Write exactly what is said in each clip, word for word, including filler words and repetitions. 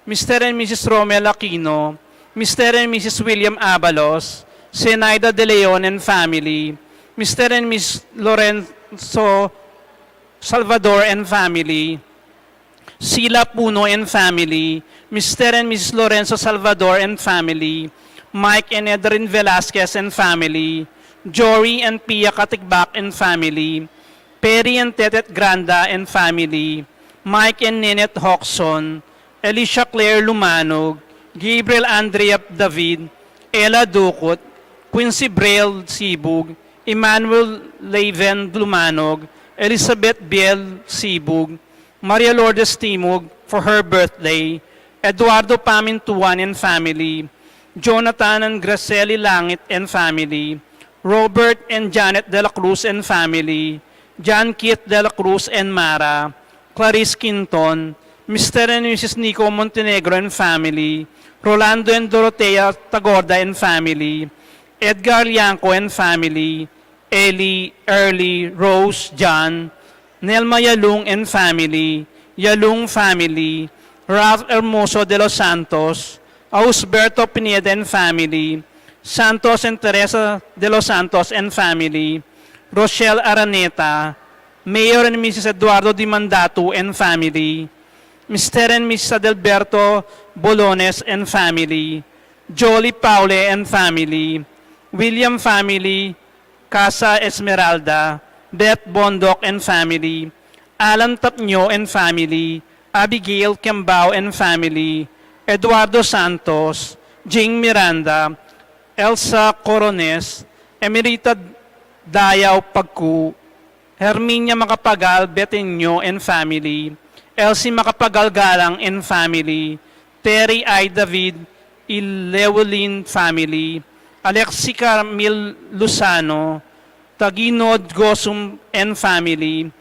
Mister and Missus Romel Aquino, Mister and Missus William Abalos, Zenaida De Leon and family, Mister and Missus Lorenzo Salvador and family, Sila Puno and family, Mister and Missus Lorenzo Salvador and family, Mike and Edrin Velasquez and family, Jory and Pia Katigbak and family, Perry and Tetet Granda and family, Mike and Ninette Hoxon, Alicia Claire Lumanog, Gabriel Andrea David, Ella Ducut, Quincy Braille Sibug, Emmanuel Leven Lumanog, Elizabeth Biel Sibug, Maria Lourdes Timog for her birthday, Eduardo Pamintuan and family, Jonathan and Gracieli Langit and family, Robert and Janet de la Cruz and family, John Keith de la Cruz and Mara, Clarice Quinton, Mister and Missus Nico Montenegro and family, Rolando and Dorotea Tagorda and family, Edgar Lianco and family, Ellie, Early, Rose, John, Nelma Yalung and family, Yalung family, Ralph Hermoso de los Santos, Ausberto Pineda and family, Santos and Teresa de los Santos and family, Rochelle Araneta, Mayor and Missus Eduardo Dimandatu and family, Mister and Missus Adelberto Bolones and family, Jolly Paule and family, William family, Casa Esmeralda, Beth Bondoc and family, Alan Tapño and family, Abigail Kembao and family, Eduardo Santos, Jing Miranda, Elsa Corones, Emerita Dayao Pagku, Herminia Macapagal Beteño and family, Elsie Macapagal Galang and family, Terry I. David, Ilewelin family, Alexi Carmil Luzano, Taginod Gosum and family,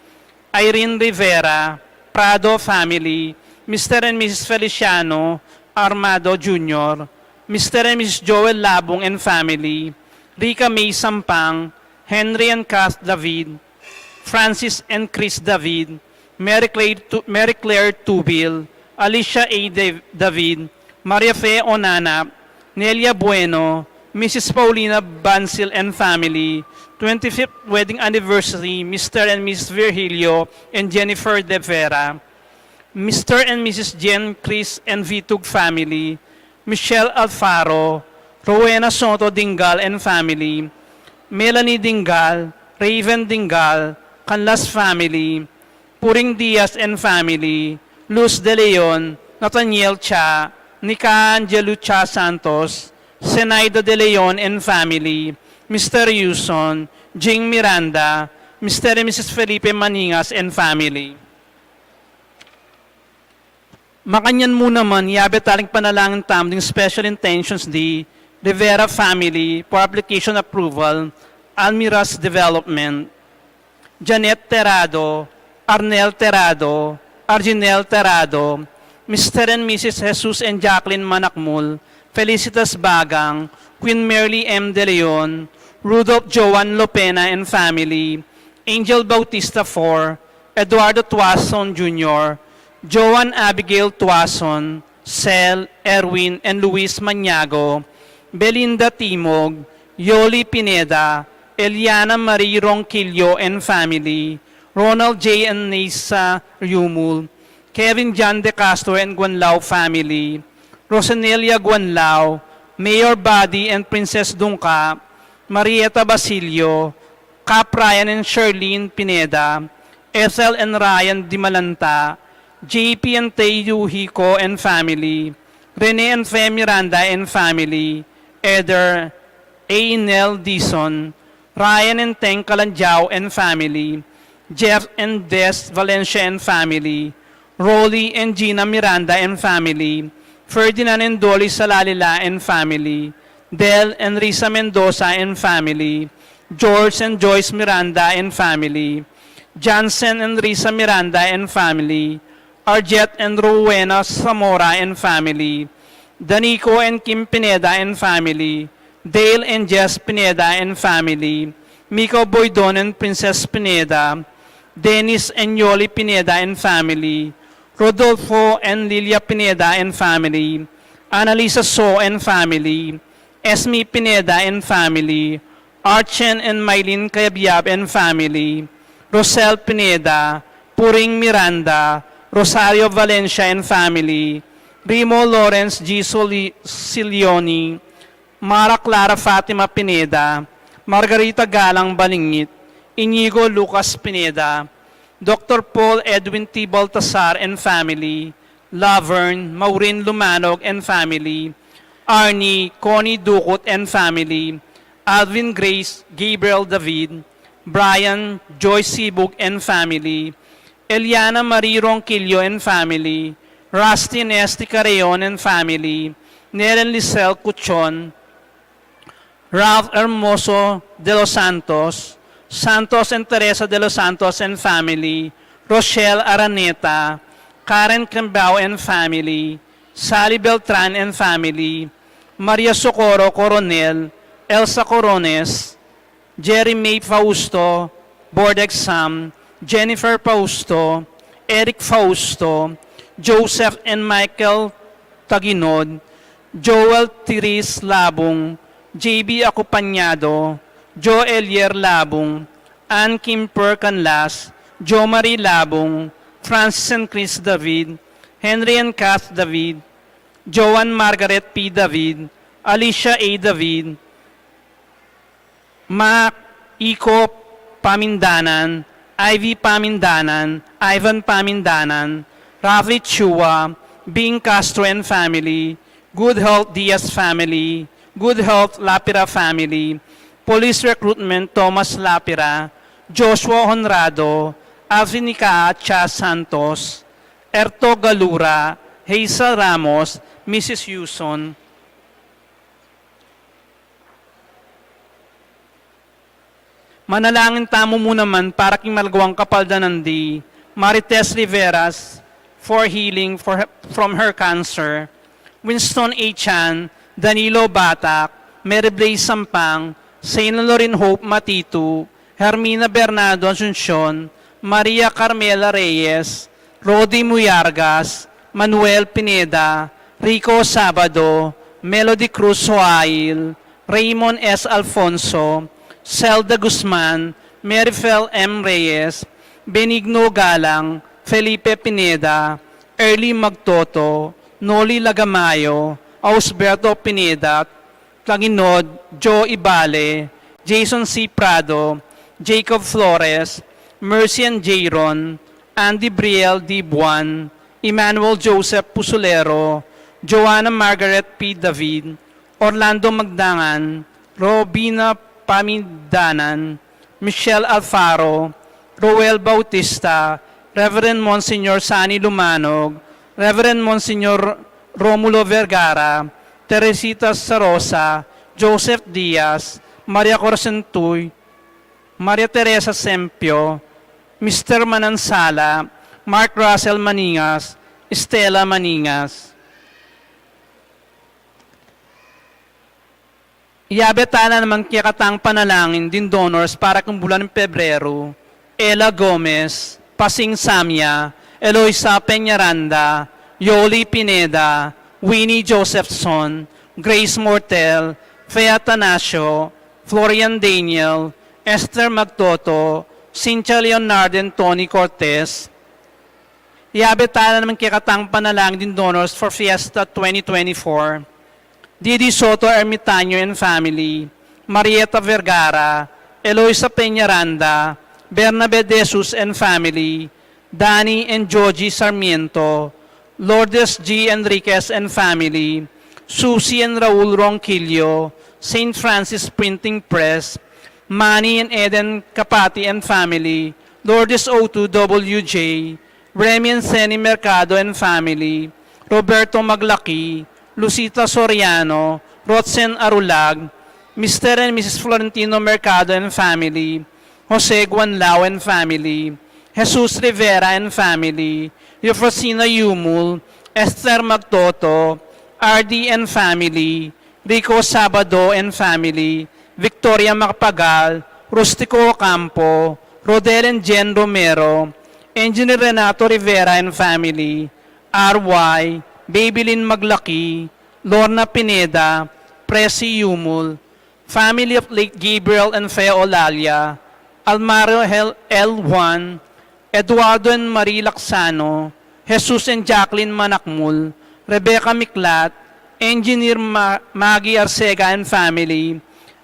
Irene Rivera, Prado family, Mister and Missus Feliciano Armado Junior, Mister and Missus Joel Labung and family, Rica May Sampang, Henry and Kath David, Francis and Chris David, Mary Claire, Tu- Mary Claire Tubil, Alicia A. Dav- David, Maria Fe Onana, Nelia Bueno, Missus Paulina Bansil and family, twenty-fifth wedding anniversary, Mister and Missus Virgilio and Jennifer De Vera, Mister and Missus Jen, Chris, and Vitug family, Michelle Alfaro, Rowena Soto Dingal and family, Melanie Dingal, Raven Dingal, Canlas family, Puring Diaz and family, Luz De Leon, Nathaniel Cha, Nica Angelu Cha Santos, Zenaida De Leon and family, Mister Yuson, Jing Miranda, Mister and Missus Felipe Maningas and family. Makanyan mu naman, yabe taling panalangin tamu ding special intentions di Rivera family for application approval, Almiras Development, Janet Terado, Arnel Terado, Arginel Terado, Mister and Missus Jesus and Jacqueline Manakmul, Felicitas Bagang, Queen Merly M. De Leon, Rudolph Joan Lopena and family, Angel Bautista four, Eduardo Tuason Junior, Joan Abigail Tuason, Sel, Erwin, and Luis Maniago, Belinda Timog, Yoli Pineda, Eliana Marie Ronquillo and family, Ronald J. and Nisa Riumul, Kevin John De Castro and Guanlao family, Rosenelia Guanlao, Mayor Buddy and Princess Dungca, Marieta Basilio, Cap Ryan and Charlene Pineda, Ethel and Ryan Dimalanta, J P and Tei Yuhiko and family, Rene and Fe Miranda and family, Eder, Einel Dizon, Ryan and Teng Kalanjao and family, Jeff and Des Valencia and family, Rolly and Gina Miranda and family, Ferdinand and Dolly Salalila and family, Del and Risa Mendoza and family, George and Joyce Miranda and family, Jansen and Risa Miranda and family, Arjet and Rowena Zamora and family, Danico and Kim Pineda and family, Dale and Jess Pineda and family, Miko Boydon and Princess Pineda, Dennis and Yoli Pineda and family, Rodolfo and Lilia Pineda and family, Annalisa So and family, Esme Pineda and family, Archen and Mylene Cayabyab and family, Rosel Pineda, Puring Miranda, Rosario Valencia and family, Rimo Lawrence G. Soli-, Silioni, Mara Clara Fatima Pineda, Margarita Galang Balingit, Inigo Lucas Pineda, Doctor Paul Edwin T. Baltasar and family, Laverne, Maureen Lumanog and family, Arnie, Connie Ducut and family, Alvin Grace Gabriel David, Brian, Joy Sibug and family, Eliana Marie Ronquillo and family, Rusty Nesty Carreon and family, Nelen Lisel Cuchon, Ralph Hermoso de los Santos, Santos and Teresa de los Santos and family, Rochelle Araneta, Karen Cambao and family, Sally Beltran and family, Maria Socorro Coronel, Elsa Corones, Jerry May Fausto, board exam, Jennifer Fausto, Eric Fausto, Joseph and Michael Taginod, Joel Tiris Labung, J B Acompañado, Joe Elier Labung, Ann Kimper Canlas, Jo Marie Labung, Francis and Chris David, Henry and Kath David, Joan Margaret P. David, Alicia A. David, Mac Ico Pamindanan, Ivy Pamindanan, Ivan Pamindanan, Rafi Chua, Bing Castro and family, Good Health Diaz family, Good Health Lapira family, Police Recruitment Thomas Lapira, Joshua Honrado, Alfinica Cha Santos, Erto Galura, Hazel Ramos, Missus Yuson. Manalangin tamu mu naman para king malagwang kapaldanan di Marites Riveras for healing for, from her cancer, Winston A. Chan, Danilo Batak, Mary Blaze Sampang, Saint Lorin Hope Matitu, Hermina Bernardo Asuncion, Maria Carmela Reyes, Rodi Muyargas, Manuel Pineda, Rico Sabado, Melody Cruz Joail, Raymond S. Alfonso, Zelda Guzman, Merifel M. Reyes, Benigno Galang, Felipe Pineda, Early Magtoto, Noli Lagamayo, Ausberto Pineda, Tlaginod, Joe Ibale, Jason C. Prado, Jacob Flores, Mercy and Jayron, Andy Briel D. Buan, Emmanuel Joseph Pusulero, Joanna Margaret P. David, Orlando Magdangan, Robina Pamindanan, Michelle Alfaro, Roel Bautista, Reverend Monsignor Sani Lumanog, Reverend Monsignor Romulo Vergara, Teresita Sarosa, Joseph Diaz, Maria Corisantoy, Maria Teresa Sempio, Mister Manansala, Mark Russell Maningas, Stella Maningas. Iyabe tala naman kekatang panalangin ding donors para king bulan ning Pebrero, Ella Gomez, Pasing Samia, Eloisa Peñaranda, Yoli Pineda, Winnie Josephson, Grace Mortel, Fe Atanasio, Florian Daniel, Esther Magtoto, Cynthia Leonard and Tony Cortez. Iyabe tala naman kekatang panalangin ding donors for Fiesta twenty twenty-four. Didi Soto Ermitaño and family, Marieta Vergara, Eloisa Peñaranda, Bernabe De Jesus and family, Danny and Georgie Sarmiento, Lourdes G. Enriquez and family, Susie and Raul Ronquillo, Saint Francis Printing Press, Manny and Eden Capati and family, Lourdes O two W J, Remy and Senny Mercado and family, Roberto Maglaki, Lucita Soriano, Rotzen Arulag, Mister and Missus Florentino Mercado and family, Jose Guanlao and family, Jesus Rivera and family, Eufrosina Yumul, Esther Magtoto, R D and family, Rico Sabado and family, Victoria Macapagal, Rustico Ocampo, Rodel and Jen Romero, Engineer Renato Rivera and family, R Y, Babylin Maglaki, Lorna Pineda, Presi Yumul, family of late Gabriel and Fea Olalia, Almaro Hel- L one, Eduardo and Marie Laxano, Jesus and Jacqueline Manakmul, Rebecca Miklat, Engineer Ma- Maggie Arcega and family,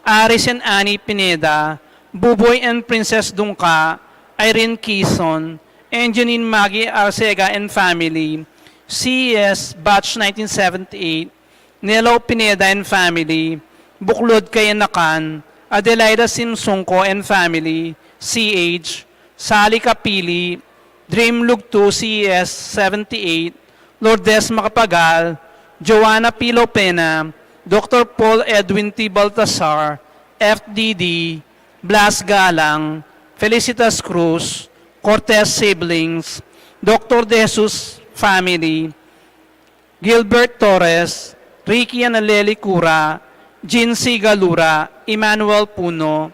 Aris and Annie Pineda, Buboy and Princess Dungka, Irene Kison, Engineer Maggie Arcega and family, C E S Batch nineteen seventy-eight, Nelo Pineda and family, Buklod Kayanakan, Adelaida Simsungko and family, C H, Sally Kapili, Dream Lugtu C E S seventy-eight, Lourdes Macapagal, Joanna P. Lopena, Doctor Paul Edwin T. Baltasar, F D D, Blas Galang, Felicitas Cruz, Cortez siblings, Doctor De Jesus family, Gilbert Torres, Ricky and Aleli Cura, Jean C. Galura, Emmanuel Puno,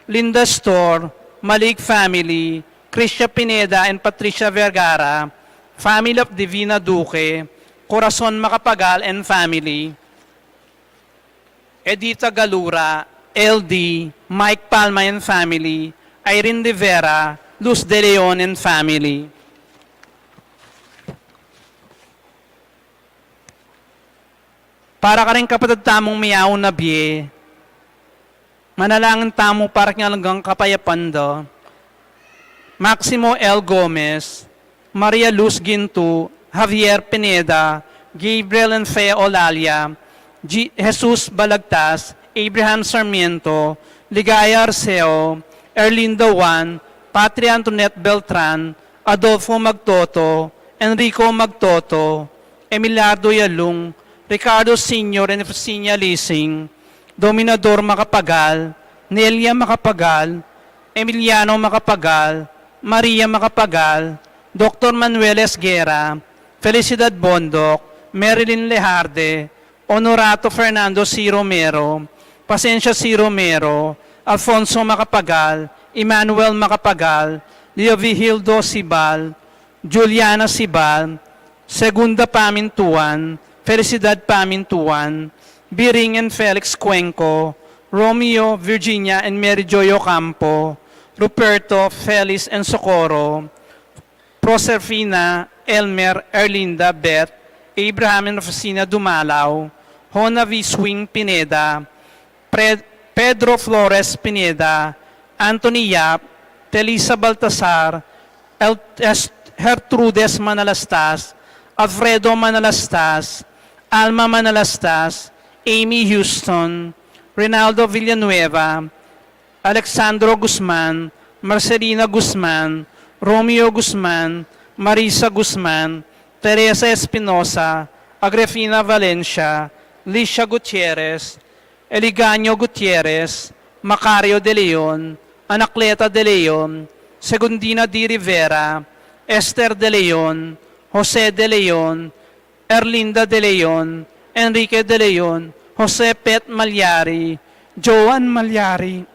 Linda Store, Malig family, Krisha Pineda and Patricia Vergara, family of Divina Duque, Corazon Macapagal and family, Edita Galura, L D, Mike Palma and family, Irene Rivera, Luz De Leon and family. Para karing kapatad tamung miyauna bie, manalangin tamu para king anggang kapayapan da. Maximo L. Gomez, Maria Luz Gintu, Javier Pineda, Gabriel and Fe Olalia, G- Jesus Balagtas, Abraham Sarmiento, Ligaya Arceo, Erlinda Juan, Patria Antoinette Beltran, Adolfo Magtoto, Enrico Magtoto, Emiliardo Yalung, Ricardo Senior and Efisinia Lising, Dominador Macapagal, Nelia Macapagal, Emiliano Macapagal, Maria Macapagal, Doctor Manuel Esguerra, Felicidad Bondoc, Marilyn Lejarde, Honorato Fernando C. Romero, Pasensia C. Romero, Alfonso Macapagal, Emmanuel Macapagal, Leo Vigildo Sibal, Juliana Sibal, Segunda Pamintuan, Felicidad Pamintuan, Biring and Felix Cuenco, Romeo, Virginia and Mary Joy Ocampo, Ruperto, Felis and Socorro, Proserfina, Elmer, Erlinda, Beth, Abraham and Rufusina Dumalau, Hona V. Swing Pineda, Pre- Pedro Flores Pineda, Anthony Yap, Telisa Baltasar, El- Es- Gertrudes Manalastas, Alfredo Manalastas, Alma Manalastas, Amy Houston, Rinaldo Villanueva, Alexandro Guzman, Marcelina Guzman, Romeo Guzman, Marisa Guzman, Teresa Espinosa, Agrafina Valencia, Licia Gutierrez, Eliganio Gutierrez, Macario de Leon, Anacleta de Leon, Segundina D. Rivera, Esther de Leon, Jose de Leon, Erlinda de Leon, Enrique de Leon, Jose Pet Malyari, Joan Malyari,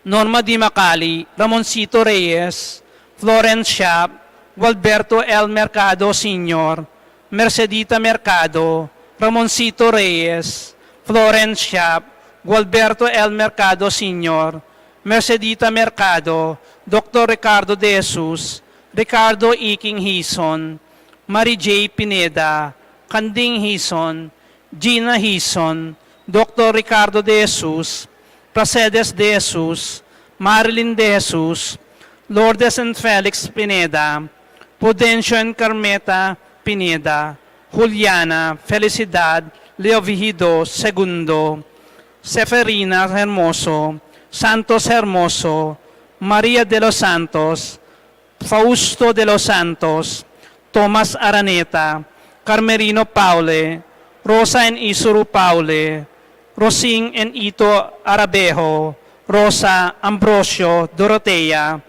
Norma Di Macali, Ramoncito Reyes, Florence Schaap, Gualberto L. Mercado Senior, Mercedita Mercado, Ramoncito Reyes, Florence Schaap, Gualberto L. Mercado Senior, Mercedita Mercado, Doctor Ricardo De Jesus, Ricardo Iking Hison, Mary J. Pineda, Canding Hison, Gina Hison, Doctor Ricardo De Jesus, Pracedes De Jesus, Marilyn De Jesus, Lourdes and Felix Pineda, Prudencio and Carmeta Pineda, Juliana, Felicidad, Leo Vigido Segundo, Seferina Hermoso, Santos Hermoso, Maria de los Santos, Fausto de los Santos, Tomas Araneta, Carmerino Paule, Rosa and Isuru Paule, Rosing and Ito Arabejo, Rosa, Ambrosio, Dorotea,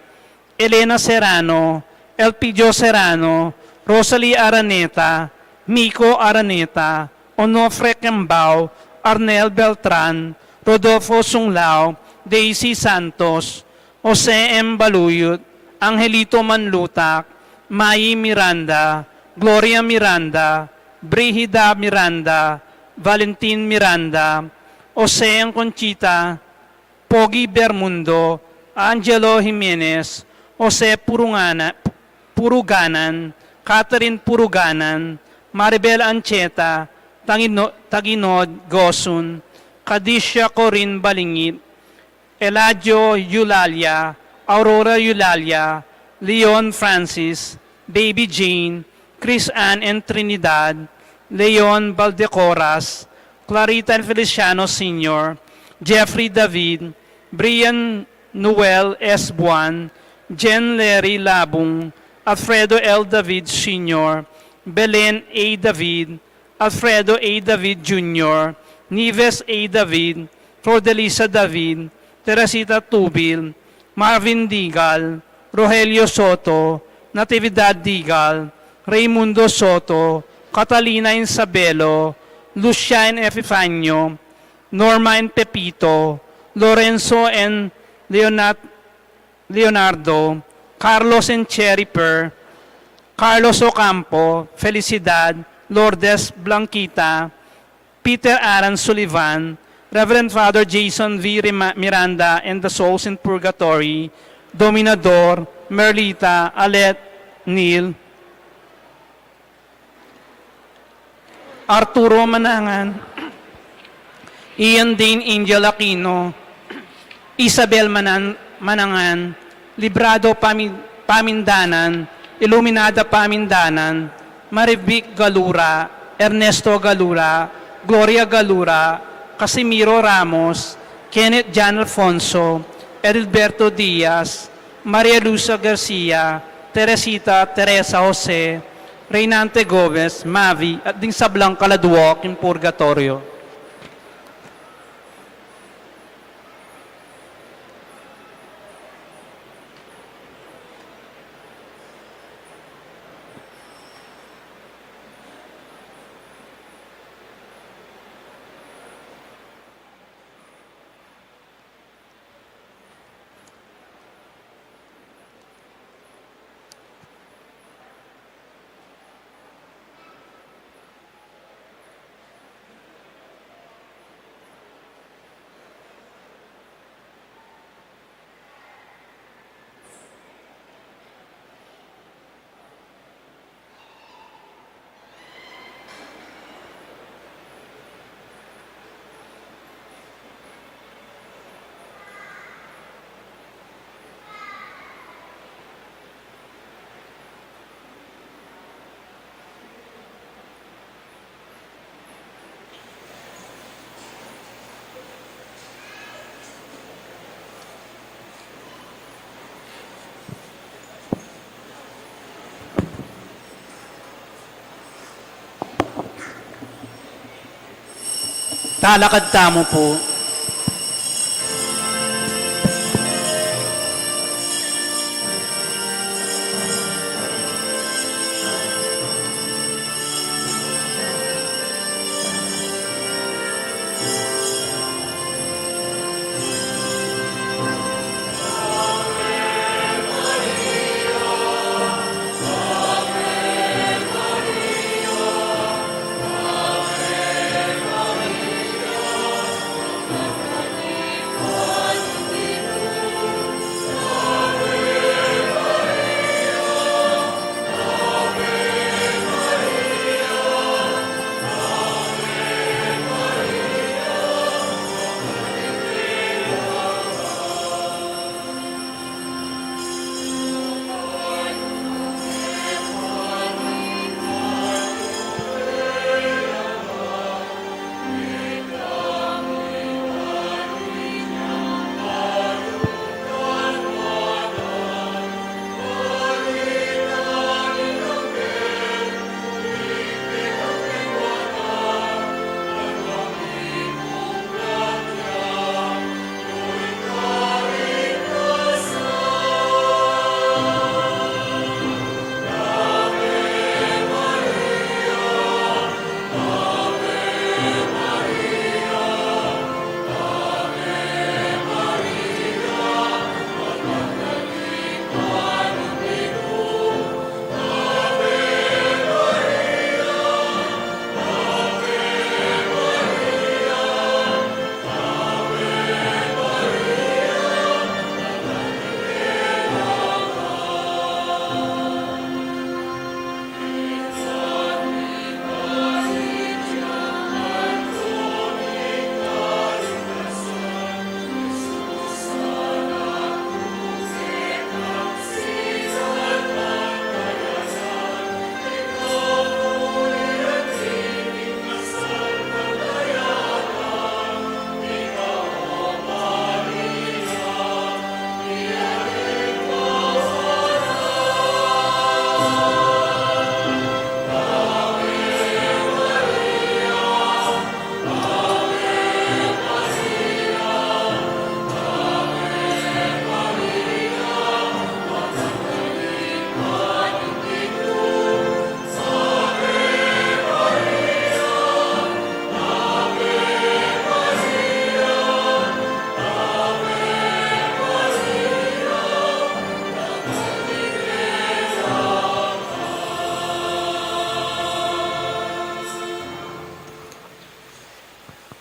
Elena Serrano, Elpidio Serrano, Rosalie Araneta, Miko Araneta, Onofre Kembao, Arnel Beltran, Rodolfo Sunglao, Daisy Santos, Jose M. Baluyut, Angelito Manlutak, Mayi Miranda, Gloria Miranda, Brigida Miranda, Valentin Miranda, Jose and Conchita, Pogi Bermundo, Angelo Jimenez, Jose Purungana-, Puruganan, Catherine Puruganan, Maribel Ancheta, Tagino-, Taginod Gosun, Kadisha Corinne Balingit, Eladio Eulalia, Aurora Eulalia, Leon Francis, Baby Jane, Chris Ann and Trinidad, Leon Baldecoras, Clarita and Feliciano Senior, Jeffrey David, Brian Noel S. Buan, Jen Larry Labung, Alfredo L. David Senior, Belen A. David, Alfredo A. David Junior, Nives A. David, Rodelisa David, Teresita Tubil, Marvin Digal, Rogelio Soto, Natividad Digal, Raymundo Soto, Catalina Isabelo, Lucia and Epifanio, Norma and Pepito, Lorenzo and Leonat-, Leonardo, Carlos and Cheriper, Carlos Ocampo, Felicidad, Lourdes Blanquita, Peter Aaron Sullivan, Reverend Father Jason V. Rima-, Miranda and the Souls in Purgatory, Dominador, Merlita, Alet, Neil, Arturo Manangan, Ian Dean Angel Aquino, Isabel Manan-, Manangan, Librado Pami-, Pamindanan, Iluminada Pamindanan, Marivic Galura, Ernesto Galura, Gloria Galura, Casimiro Ramos, Kenneth Jan Alfonso, Edilberto Diaz, Maria Luisa Garcia, Teresita, Teresa Jose, Reynante Gomez, Mavi, at ding sablang kaladua king purgatoryo. Talakad tamu pu.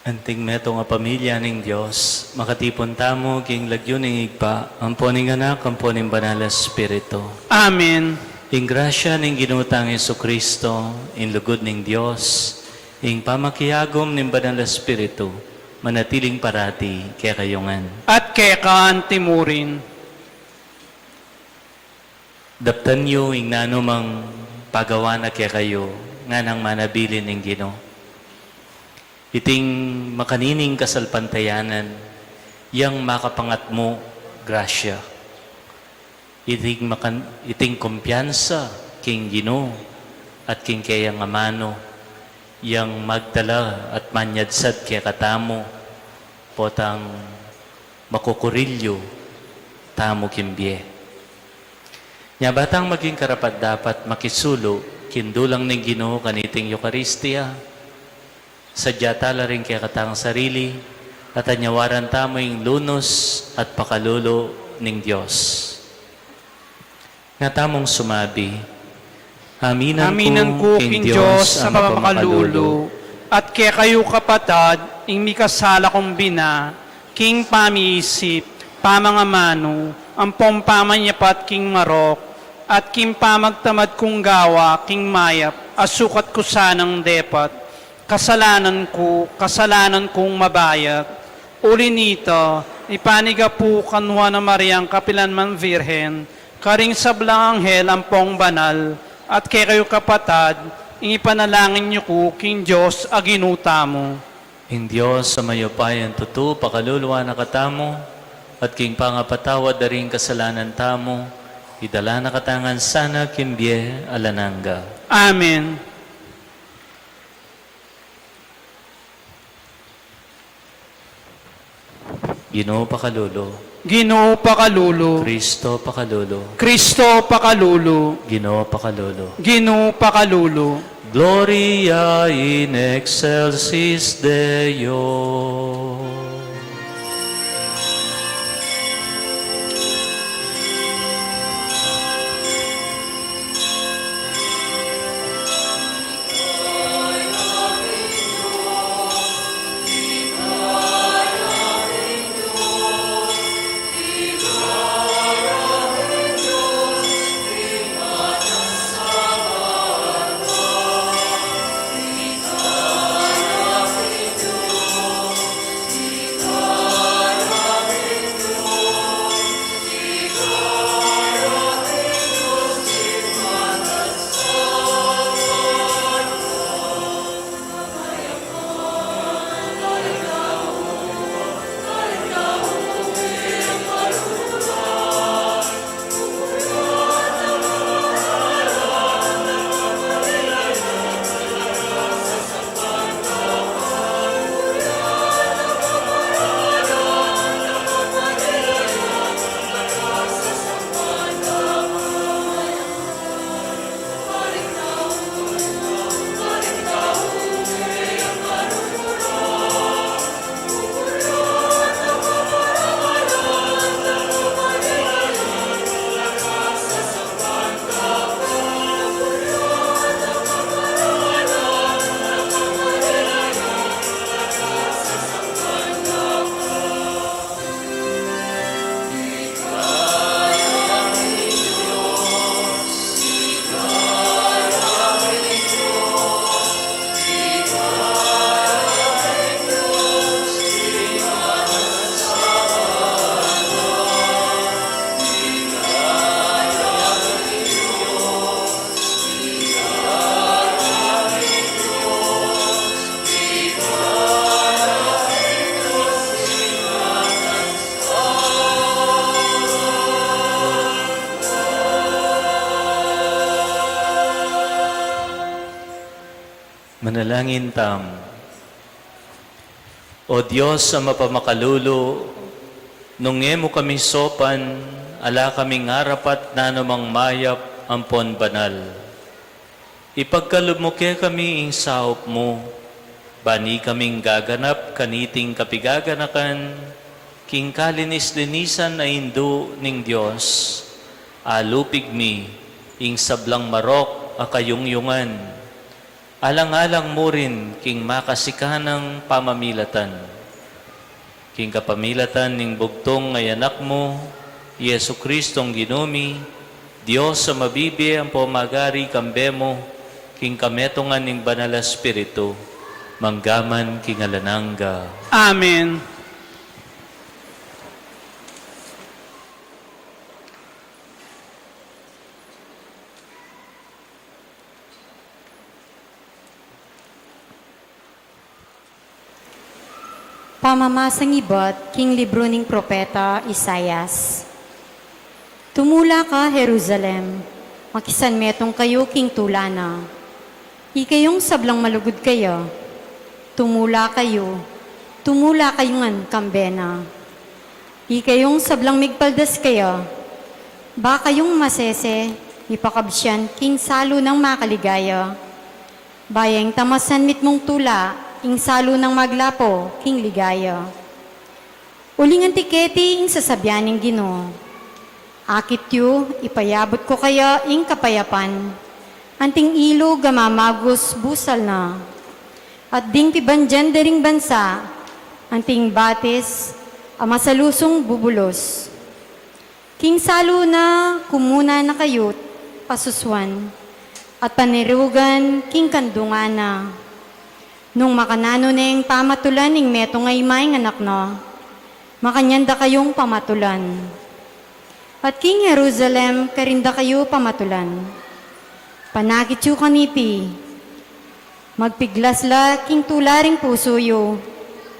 Anting metung a pamilya ning Dios, makatipun tamu king lagyu ning Ibpa, ampo ning Anak, ampo ning Banal a Espiritu. Amen. Ing grasya ning Ginu tang Jesucristo, ing lugud ning Dios, ing pamakiagum ning Banal a Espiritu, manatiling parati kekayu ngan. At keka anti murin. Daptan yu ing nanumang pagawa na kekayu, nganang manabilin ning Ginu. Iting makanining kasalpantayanan, yang makapangatmu grasya. Iting makan-, iting kumpiyansa king Ginu at king keyang amanu, yang magdala at manyadsad kekatamu, potang makukurilyu tamu king bie. Nya ba tang maging karapat-dapat makisulu king dulang ning Ginu kaniting Eukaristia, sadya tala ring kekatang sarili, at anyawaran tamu ing lunus at pakalulu ning Dios. Nga tamung sumabi, aminan ku king Dios a mapamakalulu, at kekayu kapatad, ing mikasala kung bina, king pamiisip, pamangamanu, ampong pamanyapat king marok, at king pamagtamad kung gawa king mayap, a sukat ku sanang depat, kasalanan ku, kasalanan kung mabayat. Uli nita, ipanigapu ku kang Nuan a Mariang kapilan man Virgen, karing sablang anghel ampong banal, at kekayu kapatad, ing ipanalangin yu ku king Dios a Ginu tamu. Ing Dios a mayupayang tutu, pakaluluan na katamu, at king pangapatawad da ring kasalanan tamu, idala na katamu ngan sana king bie alang angga. Amen. Ginu pakalulu. Ginu pakalulu. Kristo pakalulu. Kristo pakalulu. Ginu pakalulu. Ginu pakalulu. Gloria in excelsis Deo. Manalangin tamu. O Dios a mapamakalulu, nung e mu kami saupan, ala kaming arapat nanumang mayap ampon banal. Ipagkalub mu kekami ing saup mu, ban ikaming gaganap kaniting kapigaganakan, king kalinis-linisan a indu ning Dios, alupig mi ing sablang marok a kayungyungan, Alang-alang mu rin king makasikanang pamamilatan. King kapamilatan ning bugtung a Anak mu, i Jesucristong Ginu mi, Dios a mabibie ampo magari kambe mu, king kametungan ning Banal a Espiritu, mangga man king alang angga. Amen. Pamamasang ibat king libru ning propeta Isaias. Tumula ka, Jerusalem, makisanmetung kayu king tula na. Ikayung sablang malugud kaya, tumula kayu, tumula kayu ngan kambe na. Ikayung sablang migpaldas kaya, ba kayung masese, mipakabsian king salu nang makaligaya. Ba yang tamasan mitmung tula, ing salu nang maglapo king ligaya. Uling anti keti ing sasabian ning Ginu, akit yu, ipayabut ku kaya ing kapayapan, anting ilug a mamagus busal na, at ding pibandian da ring bansa, anting batis a masalusung bubulus. King salu na kumuna na kayut pasusuan, at panirugan king kandungan na. Nung makananu neng pamatulan ing metung a ima ing anak na, makanyan da kayung pamatulan. At king Jerusalem karin da kayu pamatulan. Panakit yu kaniti, magpiglas la king tula ring pusu yu,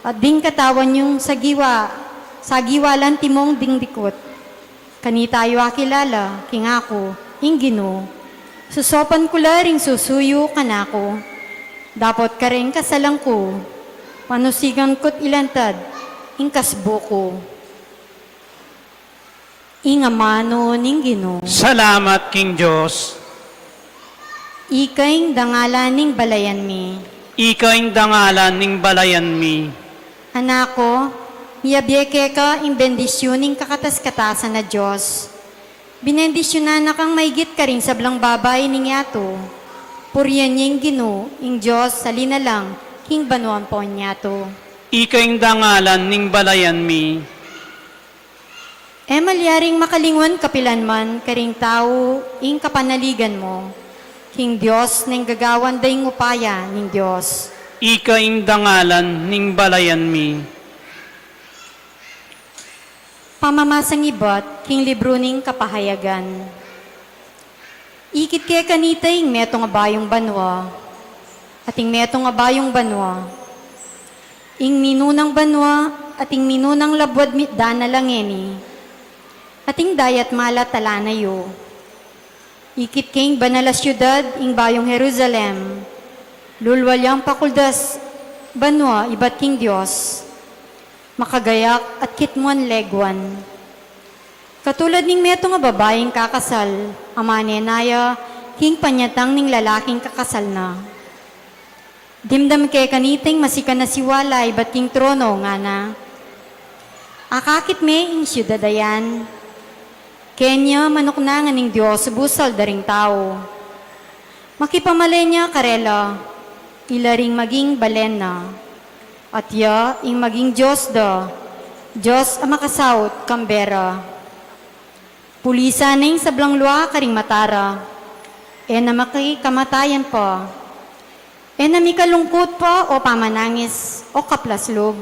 at ding katawan yung sagiwa, sagiwa la antimong ding dikut. Kanita yu akilala king aku, ing Ginu, susopan ku la ring susu yu kanaku, dapot kareng kasalan ku, panusigan ku't ilantad ing kasbu ku. Ing amanu ning Ginu. Salamat king Dios. Ika ing dangalan ning balayan mi. Ika ing dangalan ning balayan mi. Anak ku, miyabie keka ing bendisyun ning kakatas-katasan a Dios. Binendisyunan na kang maigit karing sablang babai ning yatu. Purian ya ing Ginu, ing Dios salin na lang king banua ampon yatu. Ika ing dangalan ning balayan mi. E malyaring makalingwan kapilan man karing tau ing kapanaligan mu. King Dios neng gagawan da ing upaya ning Dios. Ika ing dangalan ning balayan mi. Pamamasang ibat king libru ning Kapahayagan. Ikit ke kanita ing metung a bayung banua, at ing metung a bayung banua. Ing minunang banua, at ing minunang labuad mitdan na la ngeni, at ing dayat malat ala na yu. Ikit ke ing banal a siudad, ing bayung Jerusalem, lulwal yang pakuldas banua ibat king Dios. Makagayak at kitmuan leguan. Katulad ning metung a babaing kakasal, a manenaya king panyatang ning lalaking kakasal na. Dimdam ke kanita ing masikan a siwala ibat king trono, ngana. Akakit me ing siudad a yan. Kenya manuknangan ning Dios busal da ring tau. Makipamalen ya karela, ila ring maging balen na. At ya ing maging Dios da, Dios a makasaut kambe ra. Pulisan na ing sablang lua karing mata ra, e na makikamatayan pa. E na mikalungkut pa o pamanangis o kaplaslub.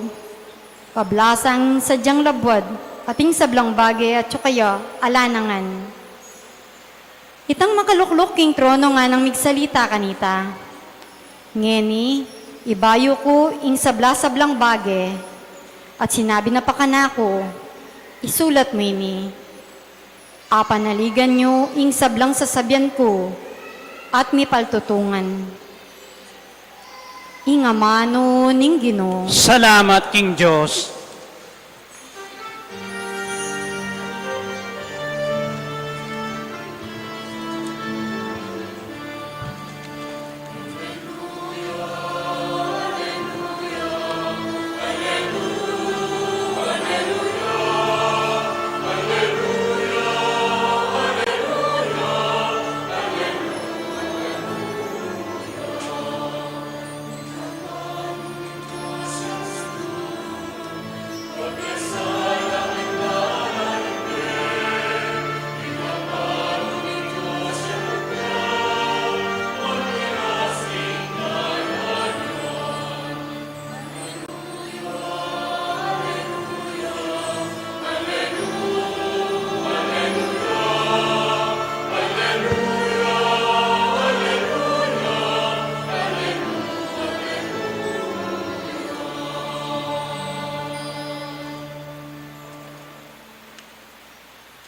Pablasang sadyang labuad, at ing sablang bage atyu kaya ala na ngan. Itang makalukluk king trono nganang migsalita kanita. Ngeni, ibayu ku ing sabla-sablang bage, at sinabi na pa kanaku, isulat mu ini. Apanaligan yu ing sablang sasabian ku, at mipaltutungan. Ing amanu ning Ginu. Salamat king Dios.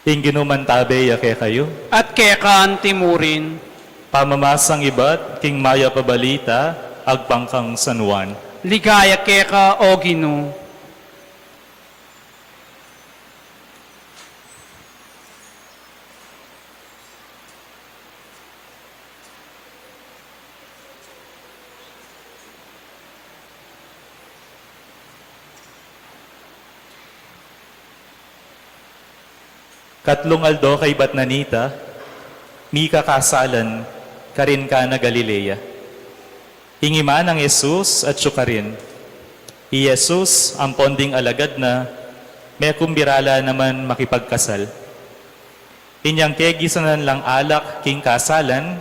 Ing Ginu mantabe ya kekayu. At keka antimurin. Pamamasang ibat king Mayap a Balita agpang kang San Juan. Ligaya keka, O Ginu. Katlung aldo kaybat na nita, mika kasalan karin Cana Galilea. Ing ima nang Jesus atyu karin. I Jesus ampon ding alagad na, mekumbira la naman makipagkasal. Inyang kegisanan lang alak king kasalan,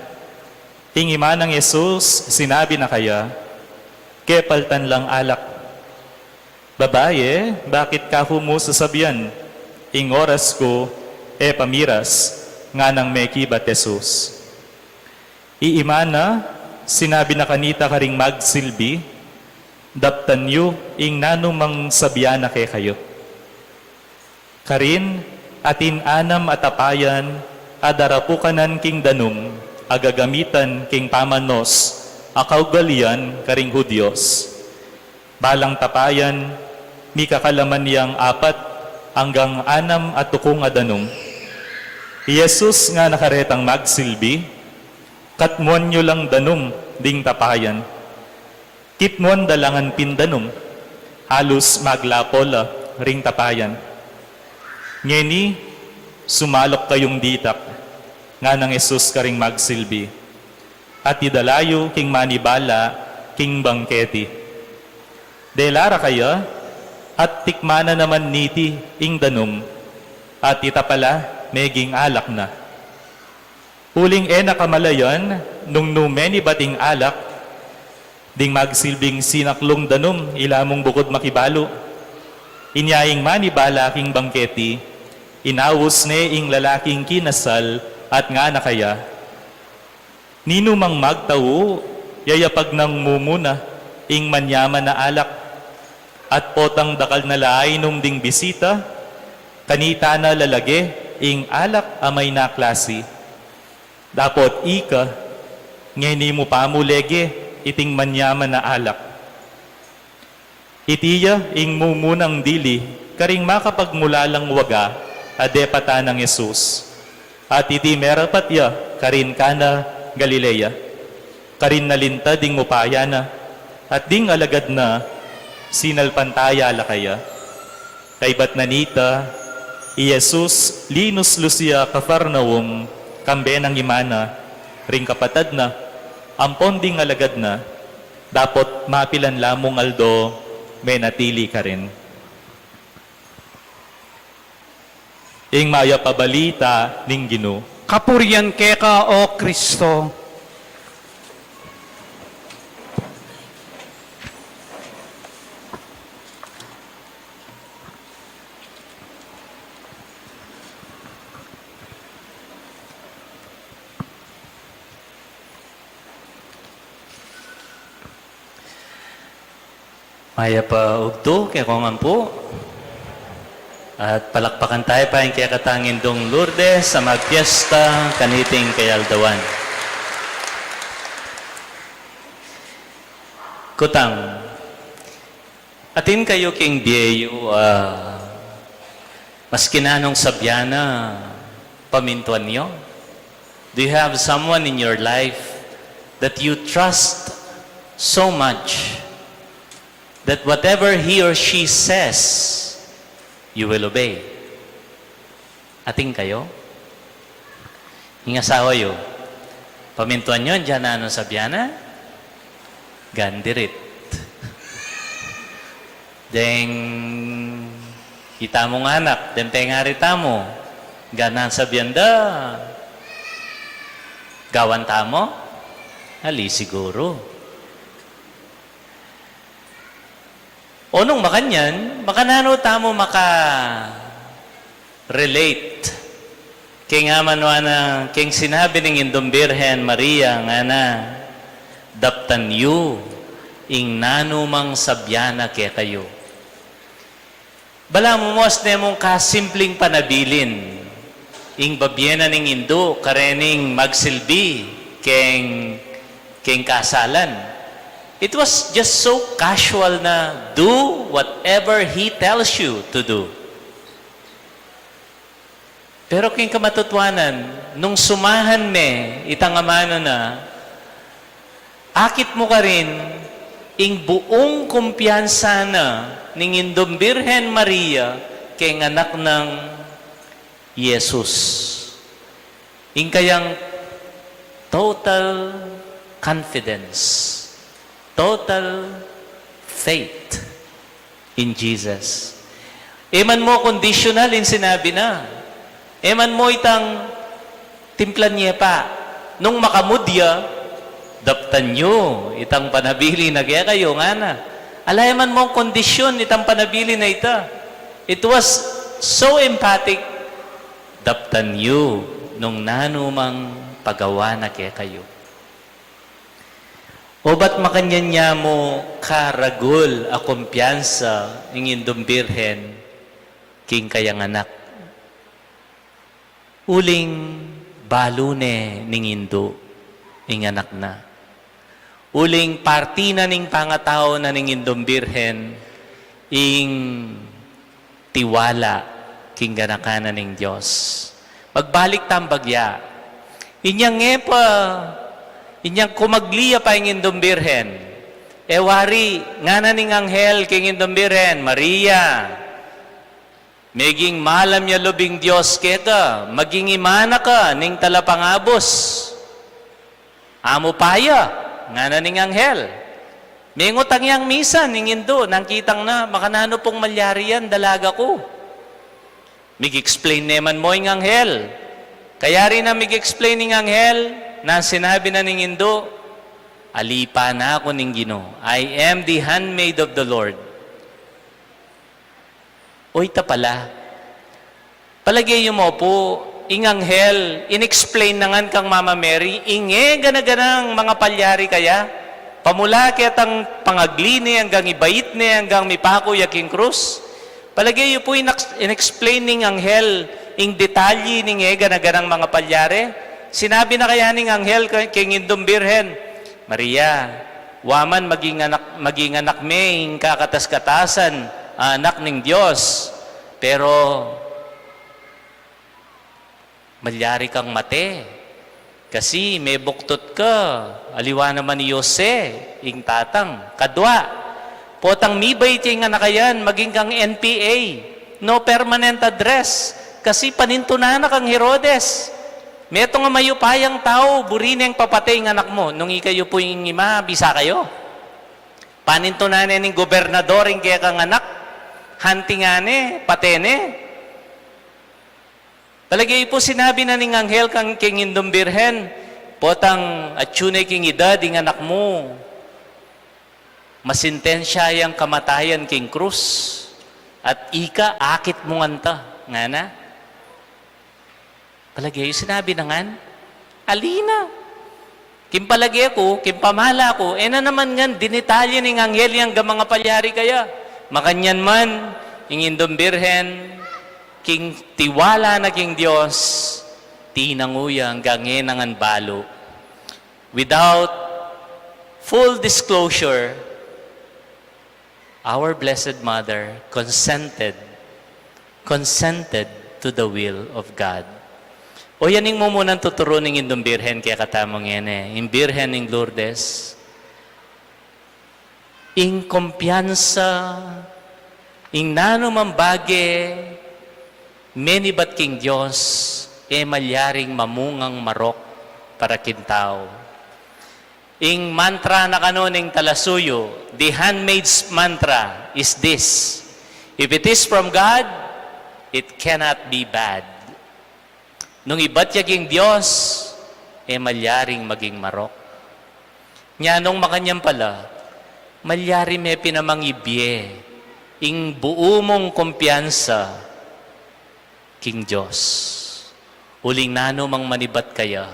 ing ima nang Jesus sinabi na kaya, "Kepaltan lang alak." "Babaye, bakit ka ku mu sasabian? Ing oras ku e pa miras," nganang mekibat Jesus. I ima na, sinabi na kanita karing magsilbi, "Daptan yu ing nanumang sabian na kekayu." Karin, atin anam a tapayan a darapukanan king danum a gagamitan king pamanos a kaugalian karing Hudios. Balang tapayan, mikakalaman yang apat anggang anam a tukung a danum. I Jesus ngana karetang magsilbi, "Katmuan yu lang danum ding tapayan." Kitmuan da la ngan pin danum, halus maglapo la ring tapayan. "Ngeni, sumalok kayung ditak," nganang Jesus karing magsilbi, "at idala yu king manibala king bangketi." Dela ra kaya, at tikman na naman niti ing danum, at ita pala meging alak na. Uling e na kamalayan nung nu menibat ing alak, ding magsilbing sinaklung danum ila mung bukud makibalu. Inya ing manibala king bangketi, inaus ne ing lalaking kinasal at ngana kaya, "Ninumang magtau, yayapag nang mumuna ing manyaman a alak, at potang dakal na la ainum ding bisita, kanita na lalage ing alak a mayna klasi. Dapot ika, ngeni mu pa mu lege iting manyaman a alak." Iti ya ing mumunang dili karing makapagmulalang waga a depatan nang Jesus. At iti merapat ya karin Cana Galilea, karin nalintad ding upaya na, at ding alagad na sinalpantaya la kaya. Kaybat na nita, i Jesus linus lu ya Capernaum, kambe nang ima na, ring kapatad na, ampon ding alagad na, dapot mapilan la mung aldo menatili karin. Ing Mayap a Balita ning Ginu. Kapurian keka, O Kristo. Mayap a ugtu kekong ampu. At palakpakan tayu pa ing kekatang Indung Lourdes a magpiesta kaniting kayaldawan. Kutang, atin kayu king bie yu, ah, maski nanung sabian na, pamintuan yu? Do you have someone in your life that you trust so much that whatever he or she says, you will obey? Atin kayu? Ing asawa yu, pamintuan yu, andian na nung sabian na? Gandirit. Deng ita mung anak, deng pengari tamu, ganan sabian da, gawan tamu? Ali siguru. O nung makanyan, makananu tamu maka-relate king amanuan na, king sinabi ning Indung Birhen Maria, ngana, "Daptan yu ing nanumang sabian na kekayu." Balamu mu asne mung kasimpleng panabilin, Ing babie na ning Indu, karening magsilbi keng, keng kasalan. It was just so casual na, "Do whatever he tells you to do." Pero keng kamatutuanan, nung sumahan me itang amanu na, akit mu karin ing buung kumpiyansa na ning Indung Birhen Maria keng anak nang Jesus. Ing kayang total confidence, total faith in Jesus. E man mu conditional ing sinabi na. E man mu itang timplan ye pa. Nung makamud ya, daptan yu itang panabilin na kekayu, ngana. Ala e man mu kondisyon itang panabilin na ita. It was so emphatic, "Daptan yu nung nanu mang pagawa na kekayu." Obat makanyan ya mu karagul a kumpiyansa ing Indung Birhen king kayang anak. Uling balu ne ning Indu ing anak na. Uling parti na ning pangatau na ning Indung Birhen ing tiwala king ganakan na ning Dios. Magbalik tang bagya. Inyang e pa, inyang kumagli ya pa ing Indung Birhen. E wari, ngana ning anghel king Indung Birhen, "Maria, meging malam ya lub ing Dios keka, maging ima na ka ning Talapangabus." "Amu pa ya," ngana ning anghel. Mengutang yang misan ing Indu, nung kitang na, "Makananu pung malyari yan, dalaga ku?" Mig-explain ne man mu ing anghel. Kayari na mig-explain ing anghel, nung sinabi na ning Indu, "Ali pa na ku ning Ginu. I am the handmaid of the Lord." O, ita pala. Palage yu mu pu, ing anghel, in-explain na ngan kang Mama Mary, ing e gana-ganang mangapalyari kaya, pamula ketang pangagli ne anggang ibait ne anggang mipaku ya king krus. Palage yu pu, in-, in-explain ning anghel ing detalye ning e gana-ganang mangapalyari. Sinabi na kaya ning anghel ke-, keng Indung Birhen, "Maria, wa man maging anak, maging anak me ing kakatas-katasan a Anak ning Dios, pero malyari kang mate, kasi mebuktut ka, aliwa naman i Jose, ing tatang. Kadwa, potang mibait ya ing anak a yan, maging kang N P A, no permanent address, kasi panintunan na kang Herodes. Metung a mayupayang tau, buri neng papate ing anak mu." Nung ikayu pu ing ima, bisa kayu? Panintunan ne ning gobernador ing kekang anak, hantingan ne, pate ne. Palage yu pu, sinabi na ning anghel kang keng Indung Birhen, "Potang atyu ne king edad ing anak mu, masintensya yang kamatayan king krus, at ika akit mu ngan ta," ngana. Palage yu, sinabi na ngan, "Ali na." King palage ku, king pamala ku, e na naman ngan dinetalye ning anghel yang anggang mangapalyari kaya. Makanyan man, ing Indung Birhen, king tiwala na king Dios, tinangu ya anggang e na ngan balu. Without full disclosure, our Blessed Mother consented, consented to the will of God. O, yan ing mumunang tuturu ning Indung Birhen kekatamu ngeni, ing Birhen ning Lourdes. Ing kumpiyansa, ing nanu mang bage menibat king Dios, e malyaring mamungang marok para king tau. Ing mantra na kanu ning talasuyu, the handmaid's mantra, is this: "If it is from God, it cannot be bad." Nung ibat ya king Dios, e malyaring maging marok. Nya nung makanyan pala, malyari me pin a mangibie ing buu mung kumpiyansa king Dios. Uling nanu mang manibat kaya,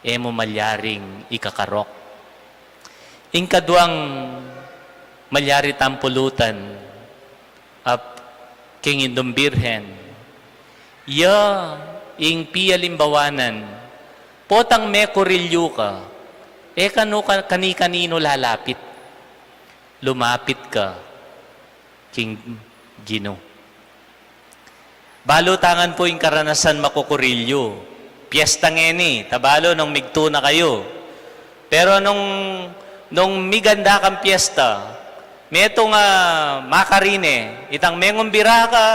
e mu malyaring ikakarok. Ing kaduang malyari tang pulutan, ap, king Indung Birhen, ya Ing pialimbawanan, potang mekurilyu ka, e ka no ka-, kani-kanino lalapit. Lumapit ka king Ginu. Balu tangan pu ing karanasan makukurilyu. Piesta ngeni, ta balu nung migtu na kayu. Pero nung, nung miganda kang piesta, metung a makarine, itang mengumbira ka,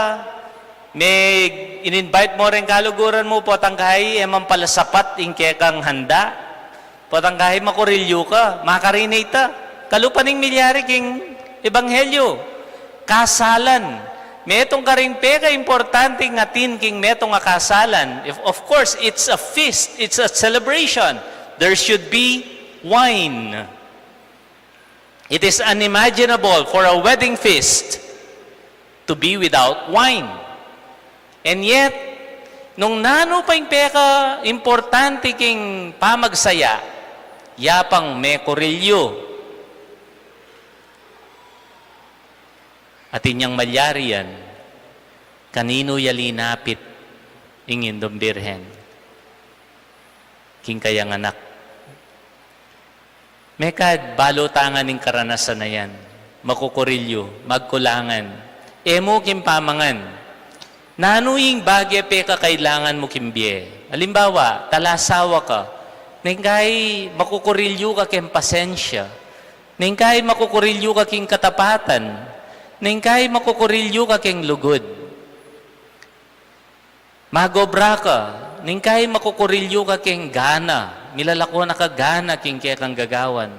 me-invite mu reng kaluguran mu, potang kayi, e man pala sapat ing kekang handa. Potang kayi makurilyu ka, makarine ita. Kalupa ning milyari king ebanghelyu. Kasalan. Metung karing pekaimportanteng atin king metung a kasalan. If, of course, it's a feast, it's a celebration. There should be wine. It is unimaginable for a wedding feast to be without wine. And yet, nung nanu pa ing pekaimportante king pamagsaya, ya pang mekurilyu. Atin yang malyari yan, kaninu ya linapit ing Indung Birhen? King kayang anak. Mekad balu tangan ing karanasan a yan, makukurilyu, magkulangan, e mu king pamangan. Nanu ing bage pekakailangan mu king bie? Alimbawa, talasawa ka, neng kayi makukurilyu ka king pasensya, neng kayi makukurilyu ka king katapatan, neng kayi makukurilyu ka king lugud. Magobra ka, neng kayi makukurilyu ka king gana, milalako na ka gana king kekang gagawan,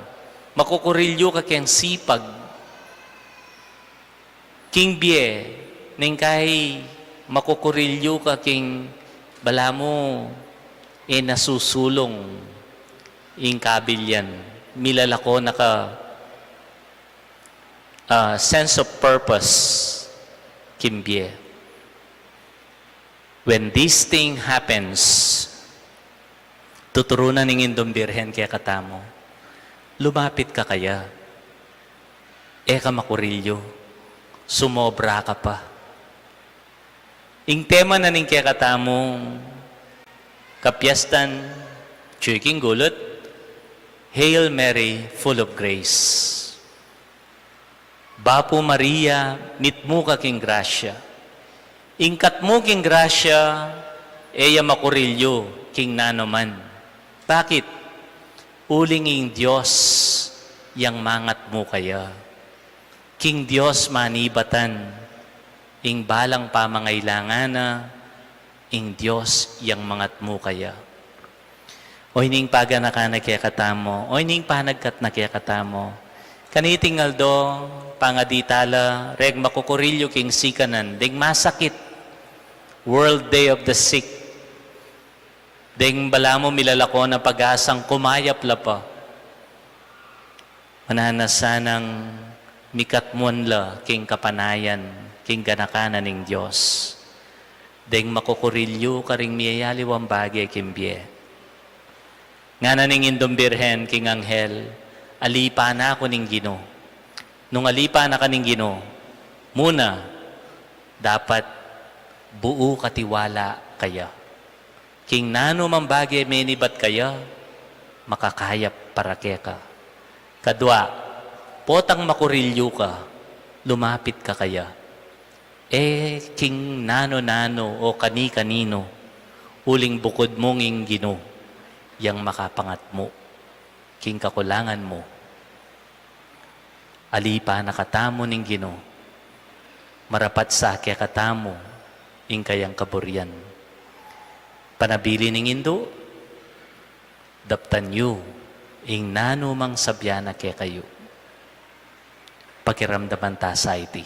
makukurilyu ka king sipag. King bie, neng kayi makukurilyu ka king balamu e nasusulung ing kabilyan, milalako na ka, ah, sense of purpose king bie. When this thing happens, tuturu na ning Indung Birhen kekatamu, lumapit ka kaya. E ka makurilyu, sumobra ka pa. Ing tema na ning kekatamung kapiestan, atyu king gulut, Hail Mary, full of grace. Bapu Maria, mitmu ka king grasya. Ing katmu king grasya, e ya makurilyu king nanu man. Bakit? Uling ing Dios yang mangatmu kaya. King Dios manibatan ing balang pamangailangan na, ing Dios yang mangatmu kaya. O ining paganakan na kekatamu, o ining panagkat na kekatamu. Kaniting aldo, pangadi tala reng makukurilyu king sikanan, deng masakit, World Day of the Sick, deng balamu milalako na pag-asang kumayap la pa. Mananu sanang mikatmuan la king kapanayan, king ganaka na ning Dios. Deng makukurilyu karing miyayaliwang bage king bie. Ngana ning Indung Birhen king anghel, alipan na ku ning Ginu. Nung alipan na ka ning Ginu, muna, dapat buu katiwala kaya. King nanu mang bage menibat kaya, makakayap para keka. Kadua, potang makurilyu ka, lumapit ka kaya. E king nanu-nanu o kani-kaninu, uling bukud mung ing Ginu yang makapangatmu king kakulangan mu. Alipan na katamu ning Ginu, marapat sa kekatamu ing kayang kaburian. Panabilin ning Indu, daptan yu ing nanu mang sabian na kekayu. Pakiramdaman ta sa iti.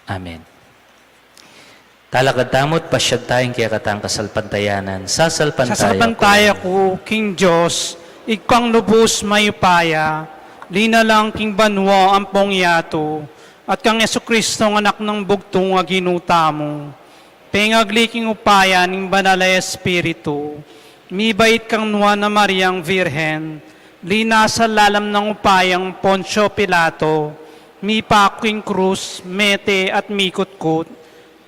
Amen. Talakad tamu at pasyag taya king kekatang kasalpantayanan. Sasalpantaya Sasalpantaya ku. ku king Dios, Ibpang lubus mayupaya, linalang king banua ampong yatu, at kang Jesucristong Anak nang bugtung a Ginu tamu. Pengagli king upaya ning Banal a Espiritu, mibait kang Nuan a Mariang Virgen, linasa lalam nang upayang Poncio Pilato, mipaku king krus, mete at mikutkut,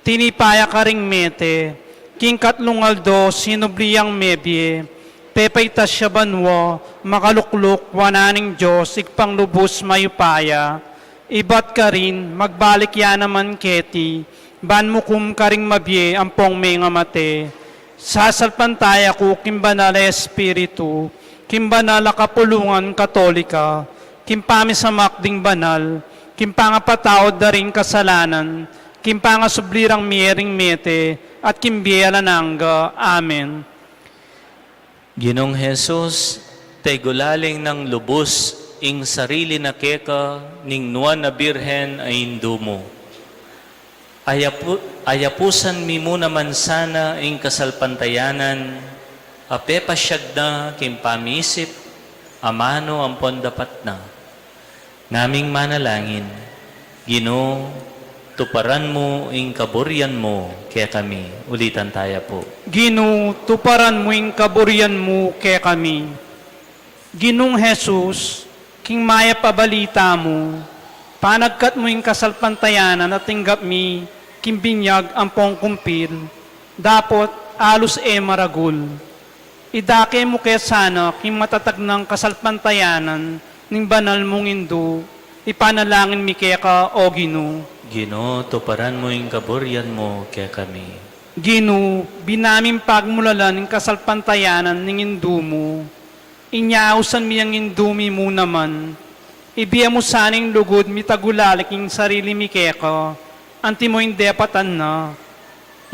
tinipa ya karing mete, King katlung aldo, sinubli yang mebie, pepaitas ya banua, makalukluk wanan ning Dios, Ibpang lubus mayupaya. Ibat karin, magbalik ya naman keti, ban mukum karing mabie ampong mengamate. Sasalpantaya ku king Banal a Espiritu, king banal a kapulungan Katolika, king pamisamak ding banal, king pangapatawad da ring kasalanan, king pangasubli rang mie ring mete, at king bie alang angga. Amen. Ginung Jesus, tegulaling nang lubus ing sarili na keka ning nuan a Birhen a Indu mu. Ayapu-, ayapusan mi mu naman sana ing kasalpantayanan a pepasiag na king pamisip amanu ampon dapat na. Ngaming manalangin, Ginu, tuparan mu ing kaburian mu kekami. Ulitan taya pu. Ginu, tuparan mu ing kaburian mu kekami. Ginung Jesus, king mayap a balita mu, panagkat mu ing kasalpantayanan a tinggap mi king binyag ampong kumpil, dapot alus e maragul. Idake mu ke sana king matatag nang kasalpantayanan ning banal mung Indu, ipanalangin mi keka, o Ginu. Ginu, tuparan mu ing kaburian mu kekami. Ginu, binaming pagmulalan ing kasalpantayanan ning Indu mu. Inya ausan mi yang Indu mi mu naman. Ibie mu sana ing lugud mitagulali king sarili mi keka, antimo ing depatan na.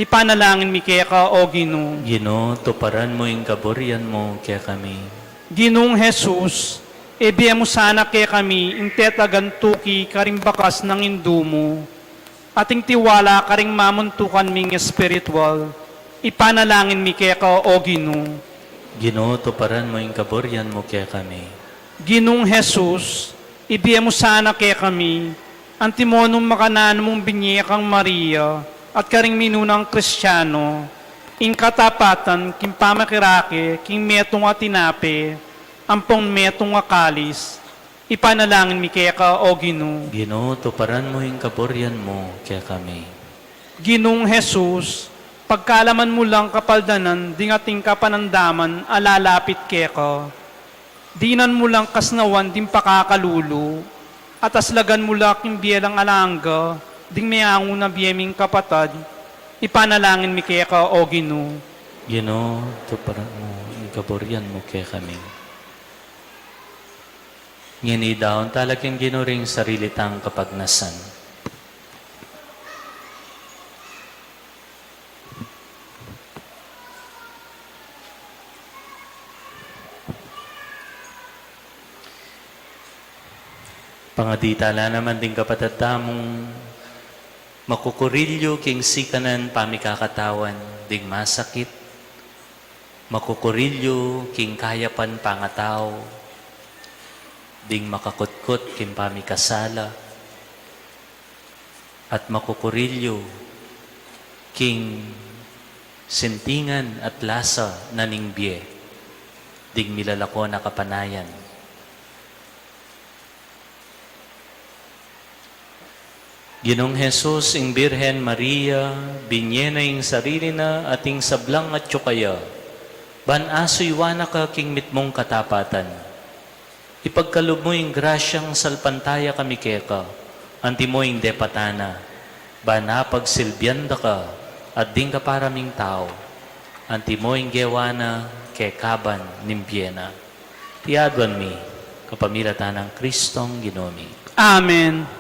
Ipanalangin mi keka, o Ginu. Ginu, tuparan mu ing kaburian mu kekami. Ginung Jesus, ibie mu sana kekami ing tetagan tuki karing bakas nang Indu mu, at ing tiwala karing mamuntukan ming espiritual. Ipanalangin mi keka, o Ginu. Ginu, tuparan mu ing kaburian mu kekami. Ginung Jesus, ibie mu sana kekami, antimo nung makananu mung binie kang Maria at karing minunang Kristiano, ing katapatan king pamakirake king metung a tinape ampong metung a kalis. Ipanalangin mi keka, o Ginu. Ginu, tuparan mu ing kaburian mu kekami. Ginung Jesus, pagkalaman mu lang kapaldanan ding ating kapanandaman a lalapit keka. Dinan mu lang kasnawan ding pakakalulu, at aslagan mu la king bie alang angga ding meangu na bie ming kapatad. Ipanalangin mi keka, o Ginu. Ginu, tuparan mu ing kaburian mu kekami. Ngeni, idaun tala king Ginu ring sarili tang kapagnasan. Pangadi tala naman ding kapatad tamung makukurilyu king sikanan pamikakatawan ding masakit, makukurilyu king kayapan pangatau ding makakutkut king pamikasala, at makukurilyu king sintingan at lasa na ning bie ding milalako na kapanayan. Ginung Jesus, ing Birhen Maria, binie na ing sarili na at ing sablang atyu kaya, ban asuyuan na ka king mitmung katapatan. Ipagkalub mu ing grasyang salpantaya kami keka, antimo ing depatan na, ban apagsilbian da ka at ding kapara ming tau, antimo ing gewa na kekaban ning bie na. Iti aduan mi kapamilatan nang Kristong Ginu mi. Amen.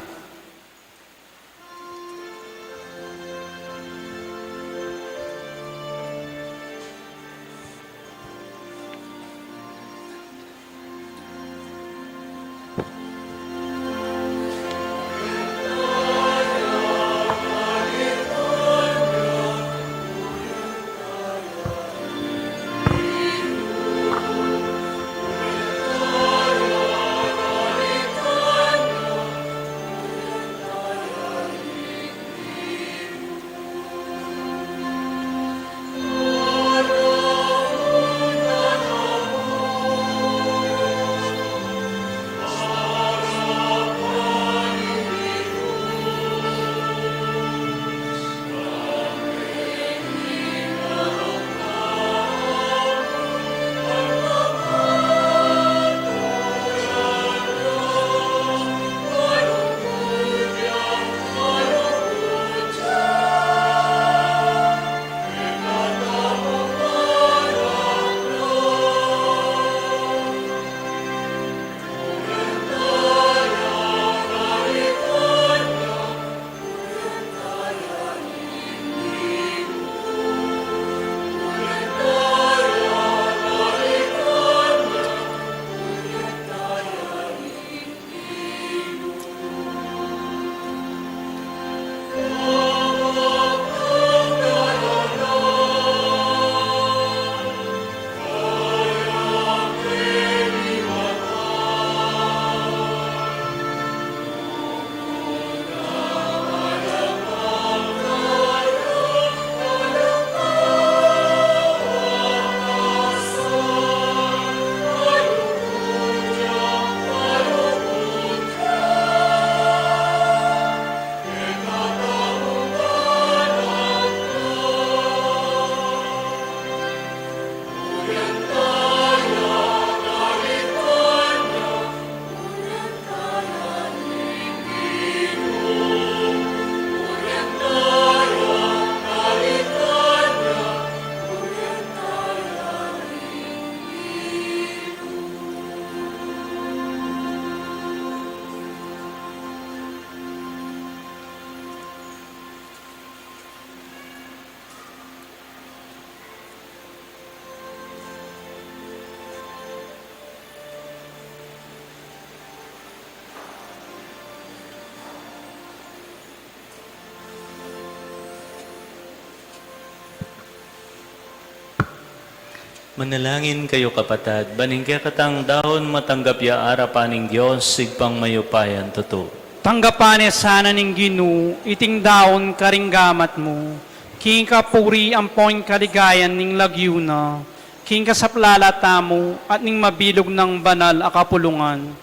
Manalangin kayu, kapatad, ban ing kekatang daun matanggap ya arapan ning Dios, Ibpang mayupayang tutu. Tanggapan ne sana ning Ginu iting daun karing gamat mu, king kapurian ampon kaligayan ning lagyu na, king kasaplalan tamu at ning mabilug nang banal a kapulungan.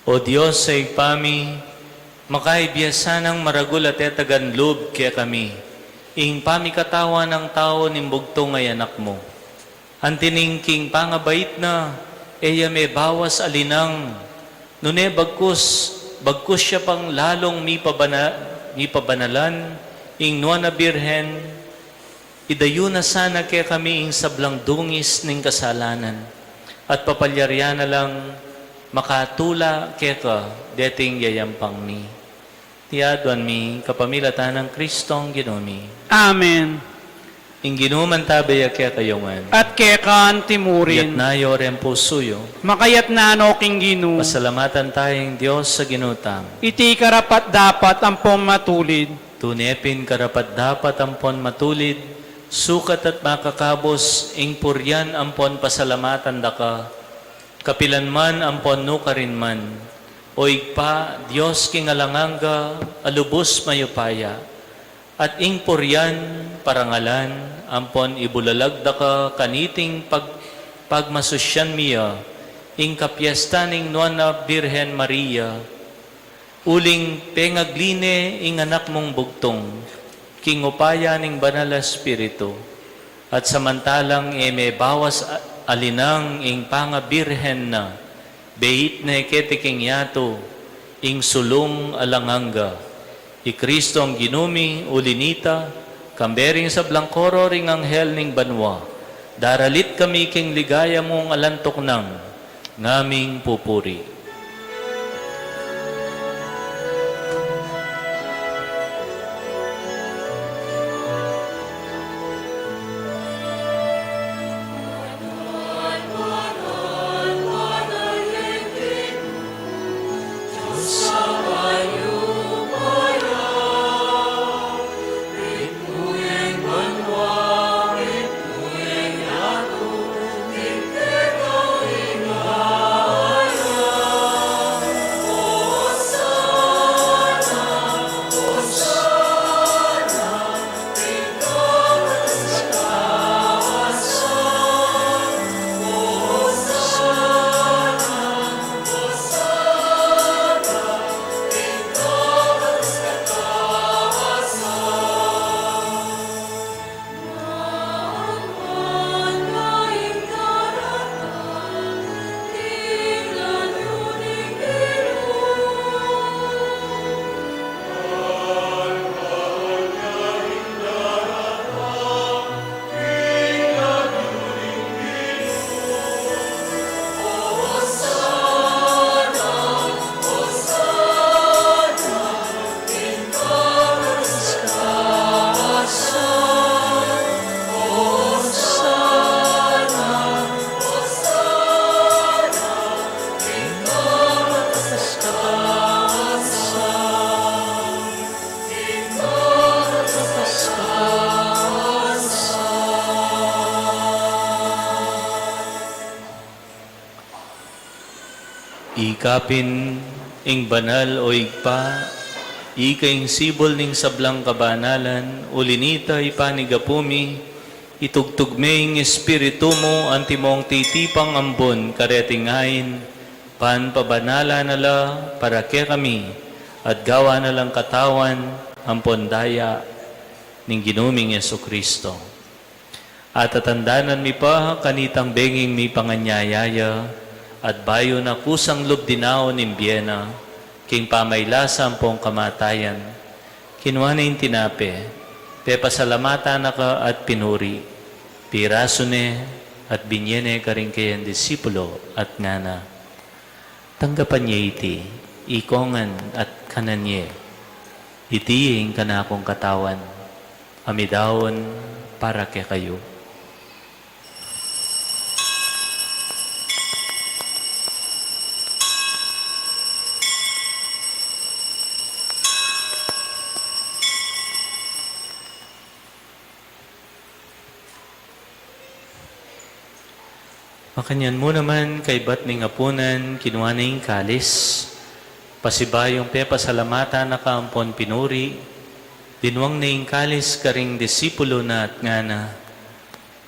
O Dios a Ibpa mi, makaibie sanang maragul a tetagan lub kekami ing pamikatawan nang tau ning bugtung a Anak mu. Anti ning king pangabait na, e ya mebawas alinang, nune bagkus, bagkus ya pang lalung mipabana-, mipabanalan ing Nuan a Birhen, idayu na sana kekami ing sablang dungis ning kasalanan, at papalyarian na lang makatula keka deting yayampang mi. Iti aduan mi kapamilatan nang Kristong Ginu mi. Amen. Ing Ginu mantabe ya kekayu ngan. At keka antimurin. Itas yu ring pusu yu. Makaitas no king Ginu. Pasalamatan taya ing Dios a Ginu tamu. Iti karapat-dapat ampon matulid. Tune pin karapat-dapat ampon matulid, sukat at makakabus ing purian ampon pasalamatan da ka, kapilan man ampon nukarin man, O Ibpa, Dios king alang angga, a lubus mayupaya, at ing purian, parangalan, ampon ibulalag da ka kaniting pag-, pagmasusyan mi ya, ing kapiestan ning Nuan a Birhen Maria, uling pengagli ne ing Anak mung bugtung, king upaya ning Banal a Espiritu, at samantalang e mebawas a-, alinang ing pangabirhen na, beit ne keti king yatu, ing sulung alang angga. I Kristong Ginu mi, uli nita, kambe ring sablang koro ring anghel ning banua, daralit kami king ligaya mung alang tuknang, ngaming pupuri. Ika pin ing banal, o Ibpa, ika ing sibul ning sablang kabanalan, uli nita ipanigapu mi, itugtug me ing Espiritu mu antimong titipang ambun kareting ain, ban pabanalan na la para kekami, at gawan na lang katawan ampon daya ning Ginu ming Jesucristo. Atatandanan mi pa kanitang benging mipanganyaya ya, at bayu na kusang lub dinaun ing bie na, king pamailasa ampong kamatayan, kinua ne ing tinape, pepasalamatan na ka at pinuri, pirasu ne, at binye ne karing kayang disipulo, at ngana: Tanggapan ye iti, ikongan at kanan ye. Iti ing kanakung katawan, a midaun para kekayu. Makanyan mu naman, kaybat ning apunan, kinua ne ing kalis, pasibayung pepasalamatan na ka ampon pinuri, dinwang ne ing kalis karing disipulu na at ngana: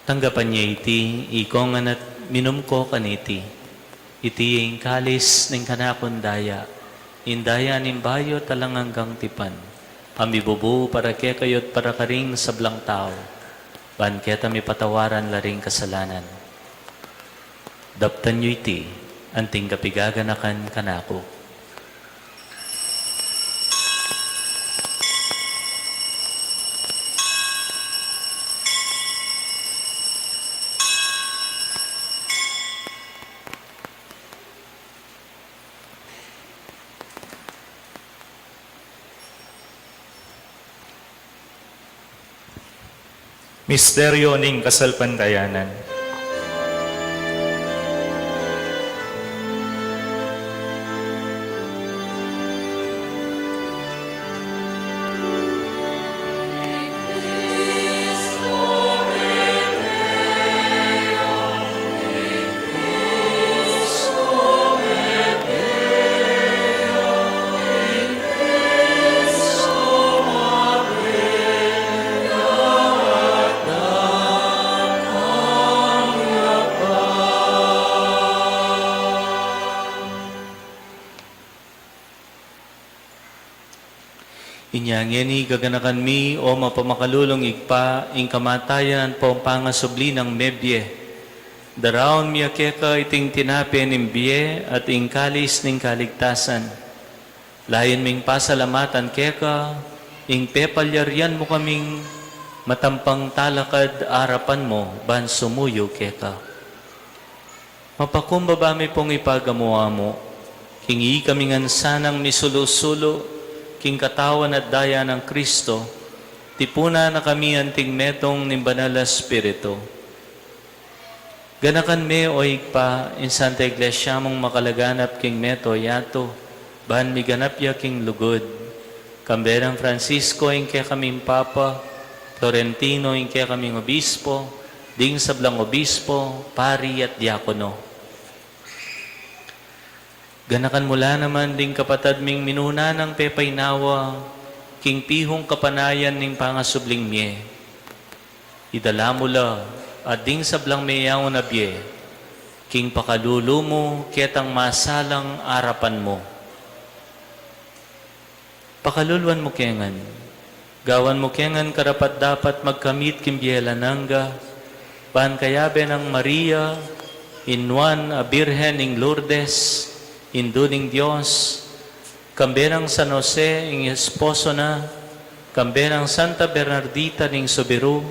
Tanggapan ye iti, ikong ngan, at minum ko kaniti. Iti ing kalis ning kanakung daya, ing daya ning bayu at alang anggang tipan, a mibubu para kekayu at para karing sablang tau, ban keta mipatawaran la ring kasalanan. Daptan yu iti, anting kapigaganakan kanaku. Misteryo ning kasalpantayanan. Inya ngeni, gaganakan mi, o mapamakalulung Ibpa, ing kamatayan ampong pangasubli nang mebie. Daraun mi ya keka iting tinape ning bie at ing kalis ning kaligtasan. Layun ming pasalamatan keka ing pepalyarian mu kaming matampang talakad arapan mu ban sumuyu keka. Mapakumbaba mi pung ipagamu-amu king ikami ngan sanang misulu-sulu king katawan at daya nang Kristo, tipunan na kami anting metung ning Banal a Espiritu. Ganakan me, o Ibpa, ing Santa Iglesia mung makalaganap king mabilug a yatu, ban miganap ya king lugud. Kambe nang Francisco ing kekaming Papa, Florentino ing kekaming Obispo, ding sablang obispo, pari at diakono. Ganakan mu la naman ding kapatad ming minuna nang pepainawa king pihung kapanayan ning pangasubling mie. Idala mu la at ding sablang meyaun a bie king pakalulu mu ketang masalang arapan mu. Pakaluluan mu ke ngan. Gawan mu ke ngan karapat-dapat magkamit king bie alang angga, ban kayabe nang Maria, ing nuan a Birhen ning Lourdes, Indu ning Dios, kambe nang San Jose, ing esposo na, kambe nang Santa Bernardita ning Subiru,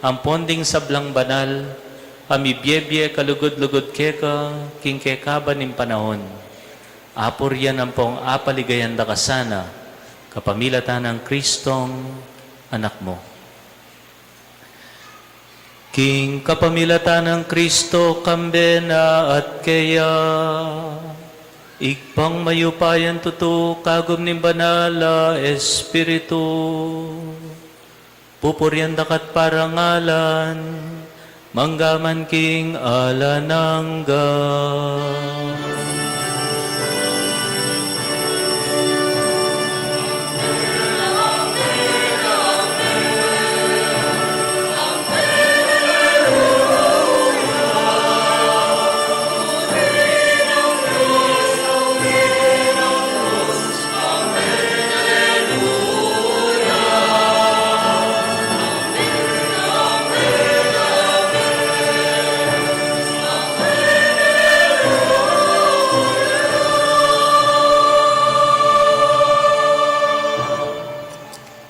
ampon ding sablang banal a mibie-bie kalugud-lugud keka king kekaban ning panaun. Apurian ampong apaligayan da ka sana, kapamilatan nang Kristong Anak mu. King kapamilatan nang Kristo, kambe na at keya, Ibpang mayupayang tutu, kagum ning Banal a Espiritu. Pupurian da ka at parangalan, mangga man king alang angga.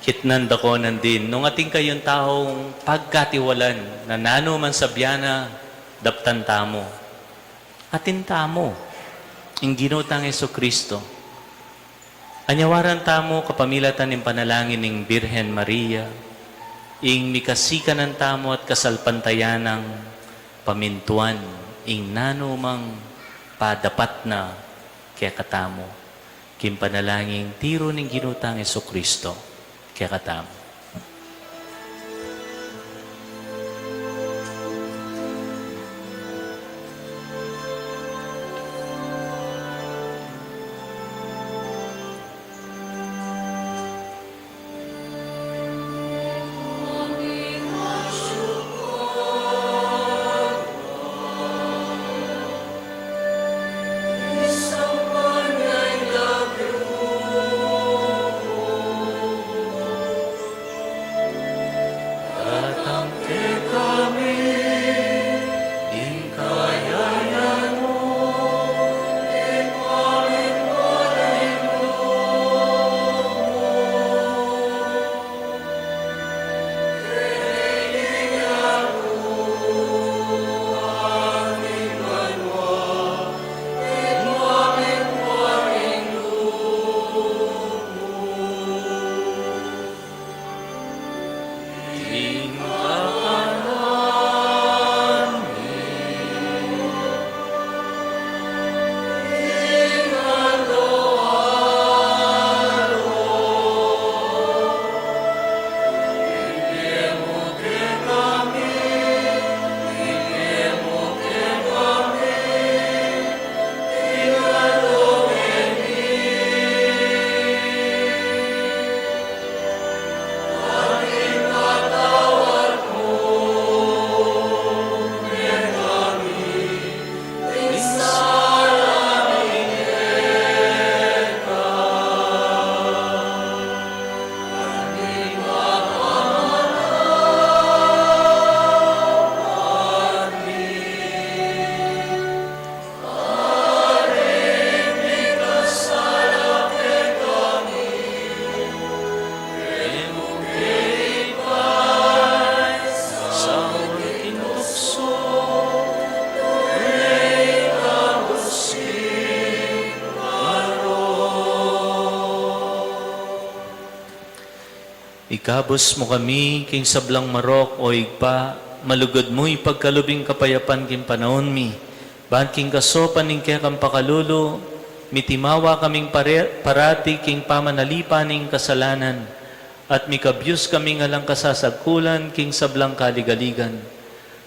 Kitnan da ko nandin, nung atin kayung taung pagkatiwalan na nanu man sabyan na, daptan tamu. Atin tamu ing Ginu tang Jesucristo. Anyawaran tamu kapamilatan ning panalangin ning Birhen Maria, ing mikasikanan tamu at kasalpantayanang pamintuan ing nanu mang padapat na kekatamu. King panalangin tiru ning Ginu tang Jesucristo kekatamu. Gabus mu kami king sablang marok, o Ibpa, malugud mu ipagkalub ing kapayapan king panaun mi, ban king kasaupan ning kekang pakalulu, mitimawa kaming pare-, parati king pamanalipan ning kasalanan, at mikabyus kaming alang kasasagkulan king sablang kaligaligan.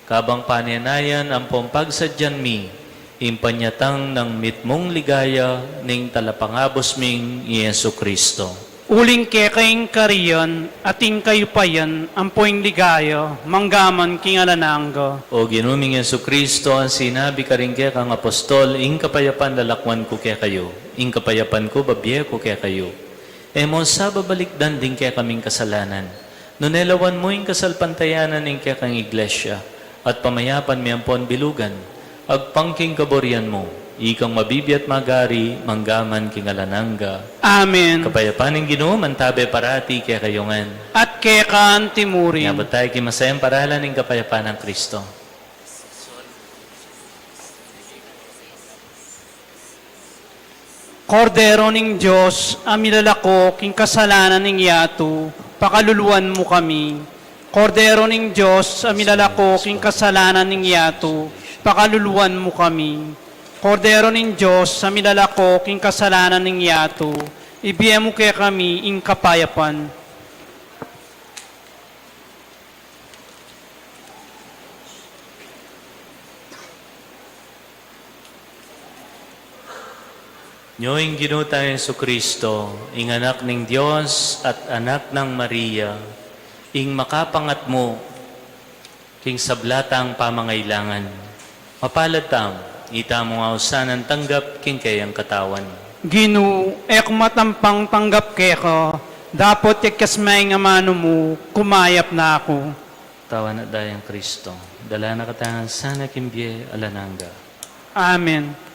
Kabang panenayan ampong pagsadyan mi ing panyatang nang mitmung ligaya ning Talapangabus ming Jesucristo. Uling keka ing karian at ing kayupayan ampo ing ligaya manggaman king alang angga. O Ginu ming Jesucristo, a sinabi karing kekang apostol, ing kapayapan lalakwan ku kekayu, ing kapayapan ku babie ku kekayu. E mu sa babalikdan ding kekaming kasalanan, nune lawan mu ing kasalpantayanan ning kekang Iglesia, at pamayapan mi ampon bilugan, agpang king kaburian mu, ikang mabibie at magari manggaman king alang angga. Amen. Kapayapan ning Ginu mantabe parati kekayu ngan. At keka anti mu rin. Abot tamu king masayang paralan ning kapayapan nang Kristo. Kordero ning Dios, a milalako king kasalanan ning yatu, pakaluluan mu kami. Kordero ning Dios, a milalako king kasalanan ning yatu, pakaluluan mu kami. Kordero ning Dios, a milalako king kasalanan ning yatu, ibie mu kekami ing kapayapan. Nyo ing Ginu tang Jesucristo, ing Anak ning Dios at Anak nang Maria, ing makapangatmu king sabla tang pamangailangan. Mapalad tamu, itamu nga ausan a tanggap king keyang katawan. Ginu, e ku matampang tanggap keka, dapot kekes me ing amanu mu, kumayap na ku. Katawan at dayang Kristo, dala na katamu ngan sana king bie alang angga. Amen.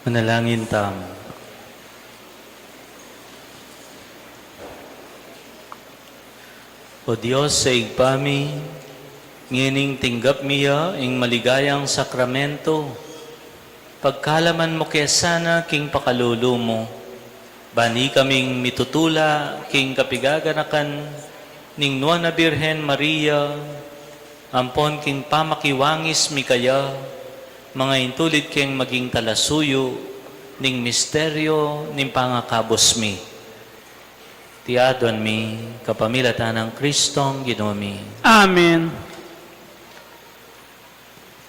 Manalangin tamu. O Dios a Ibpa mi, ngening tinggap mi ya ing maligayang sakramento, pagkalaman mu ke sana king pakalulu mu, ban ikaming mitutula king kapigaganakan ning Nuan a Birhen Maria, ampon king pamakiwangis mi kaya, mangaintulid keng maging talasuyu ning misteryo ning pangakabus mi. Iti aduan mi kapamilatan nang Kristong Ginu mi. Amen.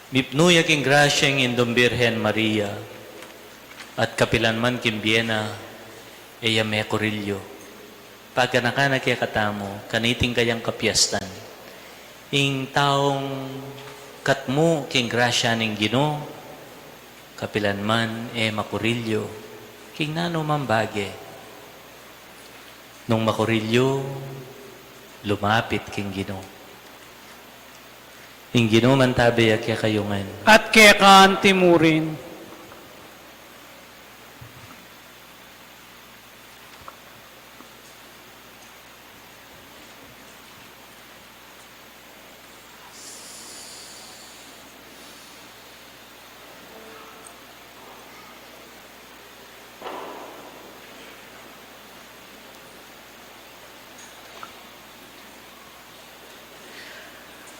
Mipnu ya king grasya ing Indung Birhen Maria, at kapilan man king bie na, e ya mekurilyu. Paganakan na kekatamu, kaniting kayang kapiestan, ing taung katmu king grasya ning Ginu, kapilan man e makurilyu king nanumang bage. Nung makurilyu, lumapit king Ginu. Ing Ginu mantabe ya kekayu ngan. At keka antimurin.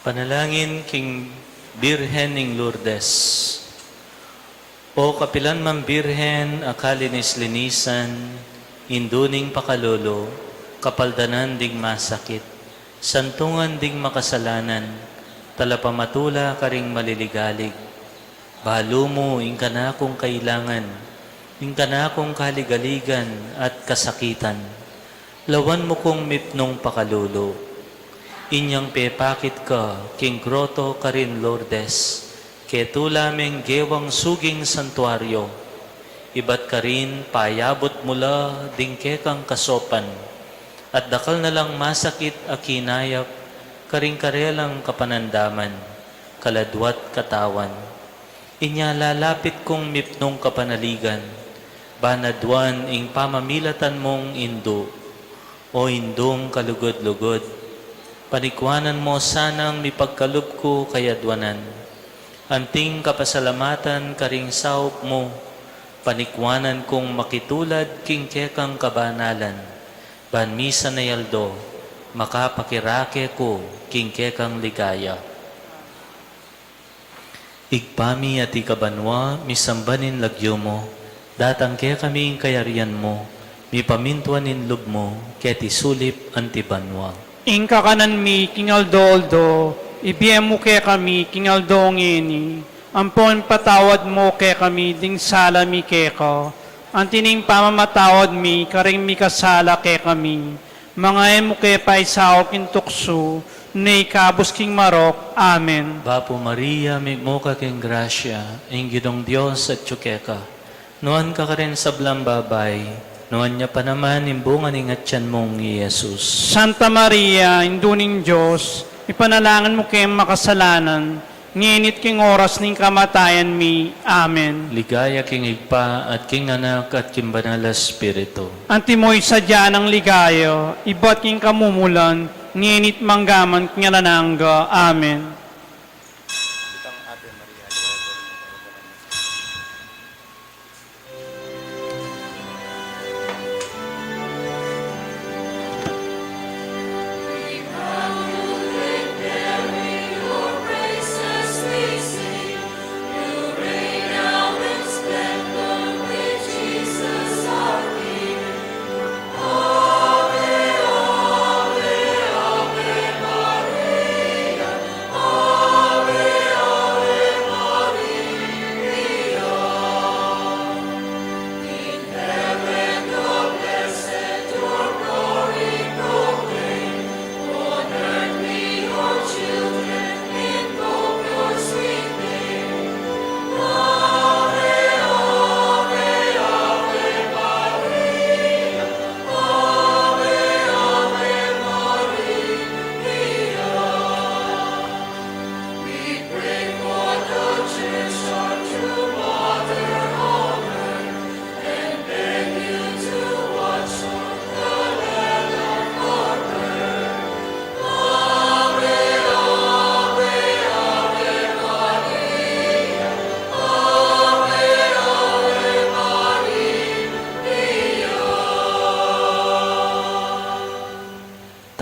Panalangin king Birhen ning Lourdes. O kapilan mang Birhen a kalinis-linisan, Indu ning pakalulu, kapaldanan ding masakit, santungan ding makasalanan, talapamatula karing maliligalig, balu mu ing kanakung kailangan, ing kanakung kaligaligan at kasakitan. Lawan mu kung mipnung pakalulu. Inyang pepakit ka king groto karin Lourdes, ketula meng gewang suging santuario, ibat karin payabut mu la ding kekang kasopan, at dakal na lang masakit a kinayap karing karelang kapanandaman, kaladwa't katawan. Inya lalapit kung mipnung kapanaligan, ban aduan ing pamamilatan mung Indu. O Indung kalugud-lugud, panikwanan mu sanang mipagkalub ku kayaduanan. Anting kapasalamatan karing saup mu, panikwanan kung makitulad king kekang kabanalan, ban misan a aldo, makapakirake ku king kekang ligaya. Ibpa mi, atiu ka banua, misamban ing lagyu mu, datang kekami ing kayarian mu, mipamintuan ing lub mu, keti sulip anti banua. Ing kakanan mi king aldo-aldo, ibie mu kekami king aldo ngeni, ampon patawad mu kekami ding sala mi keka, anti ning pamamatawad mi karing mikasala kekami. Manga e mu ke paisaul king tuksu, nune ikabus king marok. Amen. Bapu Maria, mitmu ka king grasya, ing Ginung Dios atyu keka. Nuan ka karing sablang babai, nuan ya pa naman ing bunga ning atyan mung i Jesus. Santa Maria, Indu ning Dios, ipanalangin mu keng makasalanan, ngeni't king oras ning kamatayan mi. Amen. Ligaya king Ibpa, at king Anak, at king Banal a Espiritu. Antimo ing sadya nang ligaya, ibat king kamumulan, ngeni't manggaman king alang angga. Amen.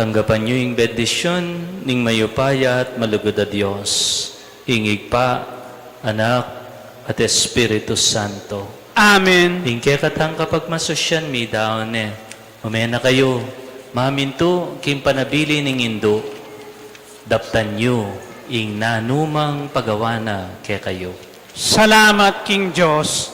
Tanggapan yu ing bendisyun ning mayupaya at malugud a Dios, ing Ibpa, Anak, at Espiritu Santo. Amen. Ing kekatang kapagmasusyan midaun ne. Ume na kayu, mamintu king panabilin ning Indu, daptan yu ing nanumang pagawa na kekayu. Salamat king Dios.